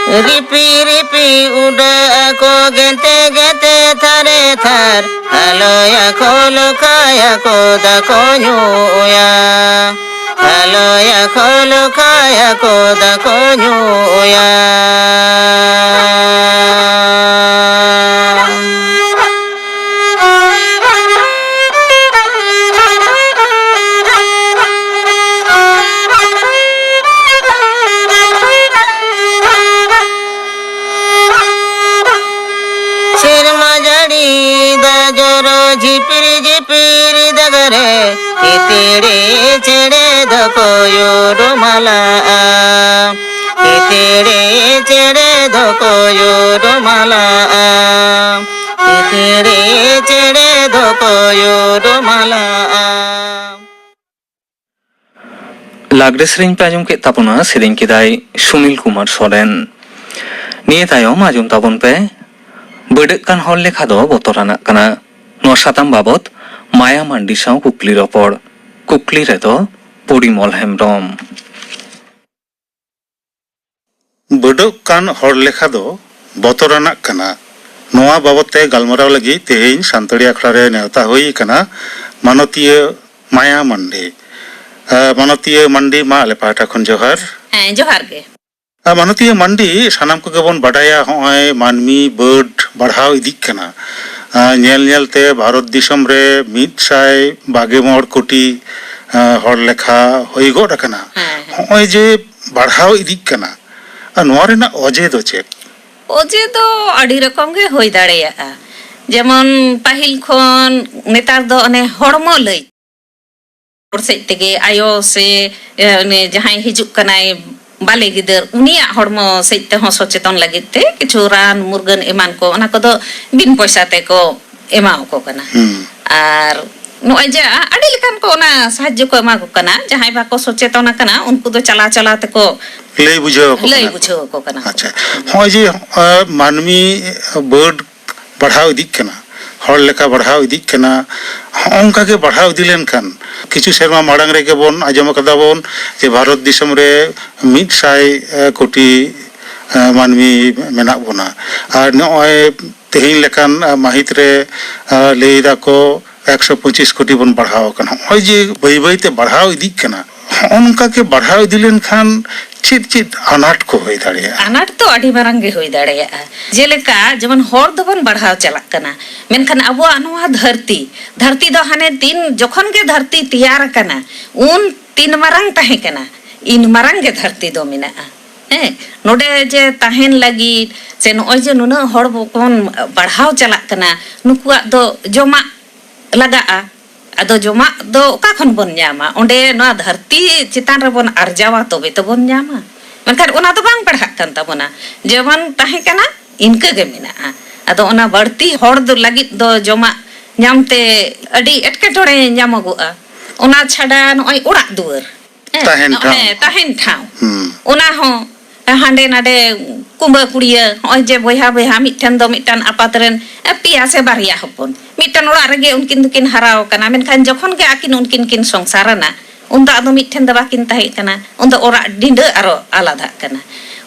ᱨᱤᱯᱤ ᱨᱤᱯᱤ ᱩᱰᱟᱹᱜ ᱟᱠᱚ ᱜᱮᱱᱛᱮ ᱜᱮᱱᱛᱮ ᱛᱷᱟᱨᱮ ᱛᱷᱟᱨ᱾ ᱟᱞᱚᱭᱟ ᱠᱚ ᱞᱚᱠᱷᱟᱭᱟ ᱠᱚ ᱫᱟᱠᱚ ᱧᱩᱭᱟ᱾ ᱟᱞᱚᱭᱟ ᱠᱚ ᱞᱚᱠᱷᱟᱭᱟ ᱠᱚ ᱫᱟᱠᱚ ᱧᱩᱭᱟ᱾ ᱥᱮᱨᱢᱟ ᱡᱟᱹᱲᱤ ᱫᱟᱜ ᱡᱚᱨᱚ ᱡᱷᱤᱯᱤᱨ ᱡᱷᱤᱯᱤᱨ ᱫᱟᱜ ᱨᱮ, ᱦᱤᱛᱤᱲᱤ ᱪᱮᱬᱮ ᱫᱚᱠᱚ ᱭᱩᱰᱩᱢᱟᱞᱟᱜᱼᱟ᱾ ᱦᱤᱛᱤᱲᱤ ᱪᱮᱬᱮ ᱫᱚᱠᱚ ᱭᱩᱰᱩᱢᱟᱞᱟᱜᱼᱟ᱾ ᱦᱤᱛᱤᱲᱤ ᱪᱮᱬᱮ ᱫᱚᱠᱚ ᱭᱩᱰᱩᱢᱟᱞᱟᱜᱼᱟ᱾ ᱞᱟᱜᱽᱲᱮ ᱥᱮᱨᱮᱧ ᱯᱮ ᱟᱸᱡᱚᱢ ᱠᱮᱫ ᱛᱟᱵᱚᱱᱟ, ᱥᱮᱨᱮᱧ ᱠᱮᱫᱟᱭ ᱥᱩᱱᱤᱞ ᱠᱩᱢᱟᱨ ᱥᱚᱨᱮᱱ᱾ ᱱᱤᱭᱟᱹ ᱛᱟᱭᱚᱢ ᱟᱸᱡᱚᱢ ᱛᱟᱵᱚᱱ ᱯᱮ, ᱵᱟᱹᱰᱟᱹᱜ ᱠᱟᱱ ᱦᱚᱲ ᱞᱮᱠᱷᱟ ᱫᱚ ᱵᱚᱛᱚᱨᱟᱱᱟᱜ ᱠᱟᱱᱟ᱾ ᱱᱚᱣᱟ ᱥᱟᱛᱟᱢ ᱵᱟᱵᱚᱛ ᱢᱟᱭᱟ ᱢᱟᱱᱰᱤ ᱥᱟᱶ ᱠᱩᱠᱞᱤ ᱨᱚᱯᱚᱲ᱾ ᱠᱩᱠᱞᱤ ᱨᱮᱫᱚ ᱯᱚᱨᱤᱢᱚᱞ ᱦᱮᱢᱵᱽᱨᱚᱢ᱾ ᱵᱟᱹᱰᱟᱹᱜ ᱠᱟᱱ ᱦᱚᱲ ᱞᱮᱠᱷᱟ ᱫᱚ ᱵᱚᱛᱚᱨᱟᱱᱟᱜ ᱠᱟᱱᱟ᱾ ᱱᱚᱣᱟ ᱵᱟᱵᱚᱛ ᱛᱮ ᱜᱟᱞᱢᱟᱨᱟᱣ ᱞᱟᱹᱜᱤᱫ ᱛᱮᱦᱮᱧ ᱥᱟᱱᱛᱟᱲᱤ ᱟᱠᱷᱲᱟ ᱨᱮ ᱱᱮᱣᱛᱟ ᱦᱩᱭ ᱟᱠᱟᱱᱟ ᱢᱟᱱᱚᱛᱤᱭᱟᱹ ᱢᱟᱭᱟ ᱢᱟᱱᱰᱤ᱾ ᱟᱨ ᱢᱟᱱᱚᱛᱤᱭᱟᱹ ᱢᱟᱱᱰᱤ, ᱢᱟ ᱟᱞᱮ ᱯᱟᱦᱴᱟ ᱠᱷᱚᱱ ᱡᱚᱦᱟᱨ᱾ ᱦᱮᱸ, ᱡᱚᱦᱟᱨ ᱜᱮ᱾ ᱟᱨ ᱢᱟᱱᱚᱛᱤᱭᱟᱹ ᱢᱟᱱᱰᱤ, ᱥᱟᱱᱟᱢ ᱠᱚᱜᱮ ᱵᱚᱱ ᱵᱟᱰᱟᱭᱟ, ᱦᱚᱸᱜᱼᱚᱭ ᱢᱟᱹᱱᱢᱤ ᱵᱟᱹᱰ ᱵᱟᱲᱦᱟᱣ ᱤᱫᱤᱜ ᱠᱟᱱᱟ᱾ ᱟᱨ ᱧᱮᱞ ᱧᱮᱞ ᱛᱮ ᱵᱷᱟᱨᱚᱛ ᱫᱤᱥᱚᱢ ᱨᱮ ᱢᱤᱫ ᱥᱟᱭ ᱵᱟᱜᱮ ᱢᱚᱬ ᱠᱳᱴᱤ, ᱟᱨ, ᱦᱚᱲ ᱞᱮᱠᱷᱟ ᱦᱩᱭ ᱜᱚᱫ ᱟᱠᱟᱱᱟ᱾ ᱦᱮᱸ, ᱦᱮᱸ᱾ ᱦᱚᱸᱜᱼᱚᱭ ᱡᱮ ᱵᱟᱲᱦᱟᱣ ᱤᱫᱤᱜ ᱠᱟᱱᱟ, ᱟᱨ ᱱᱚᱣᱟ ᱨᱮᱱᱟᱜ ᱚᱡᱮ ᱫᱚ ᱪᱮᱫ? ᱚᱡᱮ ᱫᱚ ᱟᱹᱰᱤ ᱨᱚᱠᱚᱢ ᱜᱮ ᱦᱩᱭ ᱫᱟᱲᱮᱭᱟᱜᱼᱟ᱾ ᱡᱮᱢᱚᱱ ᱯᱟᱹᱦᱤᱞ ᱠᱷᱚᱱ ᱱᱮᱛᱟᱨ ᱫᱚ ᱚᱱᱮ ᱦᱚᱲᱢᱚ ᱞᱟᱹᱭ, ᱦᱚᱲ ᱥᱮᱫ ᱛᱮᱜᱮ ᱟᱭᱳ ᱥᱮ, ᱮ, ᱩᱱᱤ ᱡᱟᱦᱟᱸᱭ ᱦᱤᱡᱩᱜ ᱠᱟᱱᱟᱭ ᱵᱟᱞᱮ ᱜᱤᱫᱟᱹᱨ, ᱩᱱᱤᱭᱟᱜ ᱦᱚᱲᱢᱚ ᱥᱮᱫ ᱛᱮᱦᱚᱸ ᱥᱚᱪᱮᱛᱚᱱ ᱞᱟᱹᱜᱤᱫ ᱛᱮ ᱠᱤᱪᱷᱩ ᱨᱟᱱ ᱢᱩᱨᱜᱟᱹᱱ ᱮᱢᱟᱱ ᱠᱚ, ᱚᱱᱟ ᱠᱚᱫᱚ ᱵᱤᱱ ᱯᱚᱭᱥᱟ ᱛᱮᱠᱚ ᱮᱢᱟ ᱠᱚ ᱠᱟᱱᱟ᱾ ᱦᱩᱸ᱾ ᱟᱨ ᱱᱚᱜᱼᱚᱭ ᱡᱮ ᱟᱹᱰᱤ ᱞᱮᱠᱟᱱ ᱠᱚ ᱚᱱᱟ ᱥᱟᱦᱟᱡᱽᱡᱚ ᱠᱚ ᱮᱢᱟ ᱠᱚ ᱠᱟᱱᱟ, ᱡᱟᱦᱟᱸᱭ ᱵᱟᱠᱚ ᱥᱚᱪᱮᱛᱚᱱ ᱟᱠᱟᱱᱟ, ᱩᱱᱠᱩ ᱫᱚ ᱪᱟᱞᱟᱣ ᱪᱟᱞᱟᱣ ᱛᱮᱠᱚ ᱞᱟᱹᱭ ᱵᱩᱡᱷᱟᱹᱣ ᱟᱠᱚ ᱞᱟᱹᱭ ᱠᱟᱱᱟ᱾ ᱵᱩᱡᱷᱟᱹᱣ ᱟᱠᱚ ᱠᱟᱱᱟ᱾ ᱟᱪᱪᱷᱟ, ᱱᱚᱜᱼᱚᱭ ᱡᱮ, ᱟᱸ, ᱢᱟᱹᱱᱢᱤ ᱵᱟᱹᱰ ᱵᱟᱲᱦᱟᱣ ᱤᱫᱤᱜ ᱠᱟᱱᱟ, ᱦᱚᱲ ᱞᱮᱠᱟ ᱵᱟᱲᱦᱟᱣ ᱤᱫᱤᱜ ᱠᱟᱱᱟ, ᱦᱚᱸᱜᱼᱚ ᱱᱚᱝᱠᱟ ᱜᱮ ᱵᱟᱲᱦᱟᱣ ᱤᱫᱤ ᱞᱮᱱᱠᱷᱟᱱ, ᱠᱤᱪᱷᱩ ᱥᱮᱨᱢᱟ ᱢᱟᱲᱟᱝ ᱨᱮᱜᱮ ᱵᱚᱱ ᱟᱸᱡᱚᱢ ᱟᱠᱟᱫᱟ ᱵᱚᱱ ᱡᱮ ᱵᱷᱟᱨᱚᱛ ᱫᱤᱥᱚᱢ ᱨᱮ ᱢᱤᱫ ᱥᱟᱭ ᱠᱳᱴᱤ ᱮ, ᱢᱟᱹᱱᱢᱤ ᱢᱮᱱᱟᱜ ᱵᱚᱱᱟ᱾ ᱟᱨ ᱱᱚᱜᱼᱚᱭ ᱛᱮᱦᱮᱧ ᱞᱮᱠᱟᱱ, ᱮ, ᱢᱟᱹᱦᱤᱛ ᱨᱮ, ᱮ, ᱞᱟᱹᱭ ᱫᱟᱠᱚ ᱮᱠᱥᱚ ᱯᱚᱸᱪᱤᱥ ᱠᱳᱴᱤ ᱵᱚᱱ ᱵᱟᱲᱦᱟᱣ ᱟᱠᱟᱱᱟ᱾ ᱱᱚᱜᱼᱚᱭ ᱡᱮ ᱵᱟᱹᱭ ᱵᱟᱹᱭ ᱛᱮ ᱵᱟᱲᱦᱟᱣ ᱤᱫᱤᱜ ᱠᱟᱱᱟ, ᱱᱚᱜᱼᱚ ᱱᱚᱝᱠᱟ ᱜᱮ ᱵᱟᱲᱦᱟᱣ ᱤᱫᱤ ᱞᱮᱱᱠᱷᱟᱱ ᱪᱮᱫ ᱪᱮᱫ ᱟᱱᱟᱴ ᱠᱚ ᱦᱩᱭ ᱫᱟᱲᱮᱭᱟᱜᱼᱟ? ᱟᱱᱟᱴ ᱫᱚ ᱟᱹᱰᱤ ᱢᱟᱨᱟᱝ ᱜᱮ ᱦᱩᱭ ᱫᱟᱲᱮᱭᱟᱜᱼᱟ᱾ ᱡᱮᱞᱮᱠᱟ ᱡᱮᱢᱚᱱ ᱦᱚᱲ ᱫᱚᱵᱚᱱ ᱵᱟᱲᱦᱟᱣ ᱪᱟᱞᱟᱜ ᱠᱟᱱᱟ, ᱢᱮᱱᱠᱷᱟᱱ ᱟᱵᱚᱣᱟᱜ ᱱᱚᱣᱟ ᱫᱷᱟᱹᱨᱛᱤ, ᱫᱷᱟᱹᱨᱛᱤ ᱫᱚ ᱦᱟᱱᱮ ᱛᱤᱱ ᱡᱚᱠᱷᱚᱱ ᱜᱮ ᱫᱷᱟᱹᱨᱛᱤ ᱛᱮᱭᱟᱨ ᱟᱠᱟᱱᱟ, ᱩᱱ ᱛᱤᱱ ᱢᱟᱨᱟᱝ ᱛᱟᱦᱮᱸ ᱠᱟᱱᱟ, ᱤᱱ ᱢᱟᱨᱟᱝ ᱜᱮ ᱫᱷᱟᱹᱨᱛᱤ ᱫᱚ ᱢᱮᱱᱟᱜᱼᱟ᱾ ᱦᱮᱸ, ᱱᱚᱰᱮ ᱡᱮ ᱛᱟᱦᱮᱱ ᱞᱟᱹᱜᱤᱫ ᱥᱮ ᱱᱚᱜᱼᱚᱭ ᱡᱮ ᱱᱩᱱᱟᱹᱜ ᱦᱚᱲ ᱵᱚᱱ ᱵᱟᱲᱦᱟᱣ ᱪᱟᱞᱟᱜ ᱠᱟᱱᱟ, ᱱᱩᱠᱩᱣᱟᱜ ᱫᱚ ᱡᱚᱢᱟᱜ ᱞᱟᱜᱟᱜᱼᱟ᱾ ᱟᱫᱚ ᱡᱚᱢᱟᱜ ᱫᱚ ᱚᱠᱟ ᱠᱷᱚᱱ ᱵᱚᱱ ᱧᱟᱢᱟ? ᱚᱸᱰᱮ ᱱᱚᱣᱟ ᱫᱷᱟᱹᱨᱛᱤ ᱪᱮᱛᱟᱱ ᱨᱮᱵᱚᱱ ᱟᱨᱡᱟᱣᱟ, ᱛᱚᱵᱮ ᱛᱚᱵᱚᱱ ᱧᱟᱢᱟ᱾ ᱢᱮᱱᱠᱷᱟᱱ ᱚᱱᱟ ᱫᱚ ᱵᱟᱝ ᱵᱟᱲᱦᱟᱜ ᱠᱟᱱ ᱛᱟᱵᱚᱱᱟ, ᱡᱮᱢᱚᱱ ᱛᱟᱦᱮᱸ ᱠᱟᱱᱟ ᱤᱱᱠᱟᱹ ᱜᱮ ᱢᱮᱱᱟᱜᱼᱟ᱾ ᱟᱫᱚ ᱚᱱᱟ ᱵᱟᱹᱲᱛᱤ ᱦᱚᱲ ᱫᱚ ᱞᱟᱹᱜᱤᱫ ᱫᱚ ᱡᱚᱢᱟᱜ ᱧᱟᱢᱛᱮ ᱟᱹᱰᱤ ᱮᱴᱠᱮᱴᱚᱬᱮ ᱧᱟᱢᱚᱜᱚᱜᱼᱟ᱾ ᱚᱱᱟ ᱪᱷᱟᱰᱟ ᱱᱚᱜᱼᱚᱭ ᱚᱲᱟᱜ ᱫᱩᱣᱟᱹᱨ, ᱦᱮᱸ, ᱛᱟᱦᱮᱱ ᱱᱚᱜᱼᱚᱭ ᱴᱷᱟᱶ᱾ ᱛᱟᱦᱮᱱ ᱴᱷᱟᱶ᱾ ᱦᱩᱸ᱾ ᱚᱱᱟ ᱦᱚᱸ ᱦᱟᱸᱰᱮ ᱱᱟᱰᱮ ᱠᱩᱢᱵᱟᱹ ᱠᱩᱲᱤᱭᱟᱹ, ᱱᱚᱜᱼᱚᱭ ᱡᱮ ᱵᱚᱭᱦᱟ ᱵᱚᱭᱦᱟ ᱢᱤᱫᱴᱷᱮᱱ ᱫᱚ ᱢᱤᱫᱴᱟᱝ ᱟᱯᱟᱛ ᱨᱮᱱ, ᱮ, ᱯᱮᱭᱟ ᱥᱮ ᱵᱟᱨᱭᱟ ᱦᱚᱯᱚᱱ ᱢᱤᱫᱴᱟᱝ ᱚᱲᱟᱜ ᱨᱮᱜᱮ ᱩᱱᱠᱤᱱ ᱫᱚᱠᱤᱱ ᱦᱟᱨᱟᱣ ᱟᱠᱟᱱᱟ, ᱢᱮᱱᱠᱷᱟᱱ ᱡᱚᱠᱷᱚᱱ ᱜᱮ ᱟᱹᱠᱤᱱ ᱩᱱᱠᱤᱱ ᱠᱤᱱ ᱥᱚᱝᱥᱟᱨ ᱮᱱᱟ, ᱩᱱᱫᱚ ᱟᱫᱚ ᱢᱤᱫᱴᱷᱮᱱ ᱫᱚ ᱵᱟᱹᱠᱤᱱ ᱛᱟᱦᱮᱸ ᱠᱟᱱᱟ, ᱩᱱᱫᱚ ᱚᱲᱟᱜ ᱰᱤᱸᱰᱟᱹ ᱟᱨᱚ ᱟᱞᱟᱫᱟᱜ ᱠᱟᱱᱟ᱾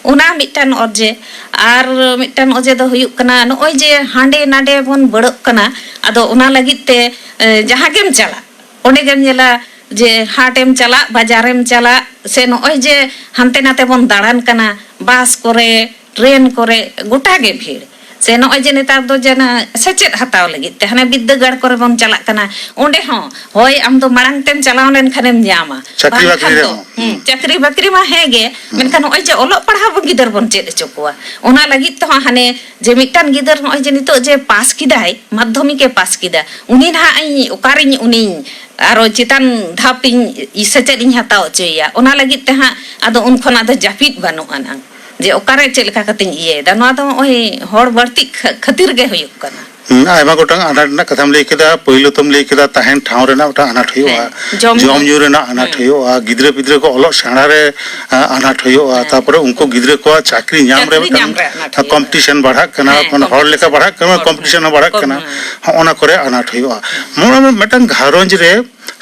ᱚᱱᱟ ᱢᱤᱫᱴᱟᱝ ᱚᱡᱮ᱾ ᱟᱨ ᱢᱤᱫᱴᱟᱝ ᱚᱡᱮ ᱫᱚ ᱦᱩᱭᱩᱜ ᱠᱟᱱᱟ, ᱱᱚᱜᱼᱚᱭ ᱡᱮ ᱦᱟᱸᱰᱮ ᱱᱟᱰᱮ ᱵᱚᱱ ᱵᱟᱹᱲᱚᱜ ᱠᱟᱱᱟ, ᱟᱫᱚ ᱚᱱᱟ ᱞᱟᱹᱜᱤᱫ ᱛᱮ, ᱮ, ᱡᱟᱦᱟᱸ ᱜᱮᱢ ᱪᱟᱞᱟᱜ, ᱚᱸᱰᱮ ᱜᱮᱢ ᱧᱮᱞᱟ ᱡᱮ ᱦᱟᱴᱮᱢ ᱪᱟᱞᱟᱜ, ᱵᱟᱡᱟᱨᱮᱢ ᱪᱟᱞᱟᱜ, ᱥᱮ ᱱᱚᱜᱼᱚᱭ ᱡᱮ ᱦᱟᱱᱛᱮ ᱱᱟᱛᱮ ᱵᱚᱱ ᱫᱟᱬᱟᱱ ᱠᱟᱱᱟ, ᱵᱟᱥ ᱠᱚᱨᱮ, ᱴᱨᱮᱱ ᱠᱚᱨᱮ, ᱜᱚᱴᱟ ᱜᱮ ᱵᱷᱤᱲ᱾ ᱥᱮ ᱱᱚᱜᱼᱚᱭ ᱡᱮ ᱱᱮᱛᱟᱨ ᱫᱚ ᱡᱮ ᱚᱱᱟ ᱥᱮᱪᱮᱫ ᱦᱟᱛᱟᱣ ᱞᱟᱹᱜᱤᱫ ᱛᱮ ᱦᱟᱱᱮ ᱵᱤᱫᱽᱫᱟᱹᱜᱟᱲ ᱠᱚᱨᱮ ᱵᱚᱱ ᱪᱟᱞᱟᱜ ᱠᱟᱱᱟ, ᱚᱸᱰᱮ ᱦᱚᱸ ᱦᱳᱭ ᱟᱢ ᱫᱚ ᱢᱟᱲᱟᱝ ᱛᱮᱢ ᱪᱟᱞᱟᱣ ᱞᱮᱱᱠᱷᱟᱱᱮᱢ ᱧᱟᱢᱟ᱾ ᱪᱟᱹᱠᱨᱤ ᱵᱟᱝᱠᱷᱟᱱ ᱵᱟᱹᱠᱨᱤ ᱫᱚ, ᱨᱮᱦᱚᱸ᱾ ᱦᱩᱸ, ᱪᱟᱹᱠᱨᱤ ᱵᱟᱹᱠᱨᱤ ᱢᱟ ᱦᱮᱸ ᱜᱮ, ᱦᱩᱸ᱾ ᱢᱮᱱᱠᱷᱟᱱ ᱱᱚᱜᱼᱚᱭ ᱡᱮ ᱚᱞᱚᱜ ᱯᱟᱲᱦᱟᱣ ᱵᱚᱱ ᱜᱤᱫᱟᱹᱨ ᱵᱚᱱ ᱪᱮᱫ ᱦᱚᱪᱚ ᱠᱚᱣᱟ, ᱚᱱᱟ ᱞᱟᱹᱜᱤᱫ ᱛᱮᱦᱚᱸ ᱦᱟᱱᱮ ᱡᱮ ᱢᱤᱫᱴᱟᱝ ᱜᱤᱫᱟᱹᱨ ᱱᱚᱜᱼᱚᱭ ᱡᱮ ᱱᱤᱛᱚᱜ ᱡᱮ ᱯᱟᱥ ᱠᱮᱫᱟᱭ, ᱢᱟᱫᱽᱫᱷᱚᱢᱤᱠ ᱮ ᱯᱟᱥ ᱠᱮᱫᱟ, ᱩᱱᱤ ᱱᱟᱦᱟᱜ ᱤᱧ ᱚᱠᱟᱨᱤᱧ ᱩᱱᱤᱧ ᱟᱨᱚ ᱪᱮᱛᱟᱱ ᱫᱷᱟᱯ ᱤᱧ ᱥᱮᱪᱮᱫ ᱤᱧ ᱦᱟᱛᱟᱣ ᱦᱚᱪᱚᱭᱮᱭᱟ, ᱚᱱᱟ ᱞᱟᱹᱜᱤᱫ ᱛᱮ ᱦᱟᱸᱜ ᱟᱫᱚ ᱩᱱ ᱠᱷᱚᱱ ᱟᱫᱚ ᱡᱟᱹᱯᱤᱫ ᱵᱟᱹᱱᱩᱜ ᱟᱱᱟᱝ ᱡᱮ ᱚᱠᱟᱨᱮ ᱪᱮᱫ ᱞᱮᱠᱟ ᱠᱟᱛᱮᱧ ᱤᱭᱟᱹᱭᱮᱫᱟ᱾ ᱱᱚᱣᱟ ᱫᱚ ᱱᱚᱜᱼᱚᱭ ᱦᱚᱲ ᱵᱟᱹᱲᱛᱤ ᱠᱷᱟᱹ-, ᱠᱷᱟᱹᱛᱤᱨ ᱜᱮ ᱦᱩᱭᱩᱜ ᱠᱟᱱᱟ᱾ ᱦᱩᱸ, ᱟᱭᱢᱟ ᱜᱚᱴᱟᱝ ᱟᱱᱟᱴ ᱨᱮᱱᱟᱜ ᱠᱟᱛᱷᱟᱢ ᱞᱟᱹᱭ ᱠᱮᱫᱟ᱾ ᱯᱳᱭᱞᱳ ᱛᱚᱢ ᱞᱟᱹᱭ ᱠᱮᱫᱟ ᱛᱟᱦᱮᱱ ᱴᱷᱟᱶ ᱨᱮᱱᱟᱜ ᱢᱤᱫᱴᱟᱝ ᱟᱱᱟᱴ ᱦᱩᱭᱩᱜᱼᱟ, ᱦᱮᱸ, ᱡᱚᱢ ᱡᱚᱢ ᱧᱩ᱾ ᱧᱩ ᱨᱮᱱᱟᱜ ᱟᱱᱟᱴ ᱦᱮᱸ᱾ ᱦᱩᱭᱩᱜᱼᱟ, ᱜᱤᱫᱽᱨᱟᱹ ᱯᱤᱫᱽᱨᱟᱹ ᱠᱚ ᱚᱞᱚᱜ ᱥᱮᱬᱟ ᱨᱮ, ᱟ, ᱟᱱᱟᱴ ᱦᱩᱭᱩᱜᱼᱟ, ᱦᱮᱸ᱾ ᱛᱟᱯᱚᱨᱮ ᱩᱱᱠᱩ ᱜᱤᱫᱽᱨᱟᱹ ᱠᱚᱣᱟᱜ ᱪᱟᱹᱠᱨᱤ ᱧᱟᱢ ᱨᱮ ᱪᱟᱹᱠᱨᱤ ᱢᱤᱫᱴᱟᱝ, ᱧᱟᱢ ᱨᱮ ᱟᱱᱟᱴ ᱟ, ᱦᱩᱭᱩᱜᱼᱟ᱾ ᱠᱚᱢᱯᱤᱴᱤᱥᱚᱱ ᱵᱟᱲᱦᱟᱜ ᱠᱟᱱᱟ, ᱦᱮᱸ, ᱢᱟᱱᱮ ᱦᱚᱲ ᱞᱮᱠᱟ ᱠᱚᱢᱯᱤᱴᱤᱥᱚᱱ, ᱵᱟᱲᱦᱟᱜ ᱠᱟᱱᱟ, ᱠᱚᱢ-, ᱠᱚᱢᱯᱤᱴᱤᱥᱚᱱ ᱦᱚᱸ ᱵᱟᱲᱦᱟᱜ ᱠᱚᱢ-, ᱠᱟᱱᱟ᱾ ᱦᱮᱸ᱾ ᱦᱚᱸᱜᱼᱚ ᱱᱟ ᱠᱚᱨᱮ ᱟᱱᱟᱴ ᱦᱩᱭᱩᱜᱼᱟ᱾ ᱢᱚᱱᱮ ᱢᱮ ᱢᱤᱫᱴᱟᱝ ᱜᱷᱟᱨᱚᱸᱡᱽ ᱨᱮ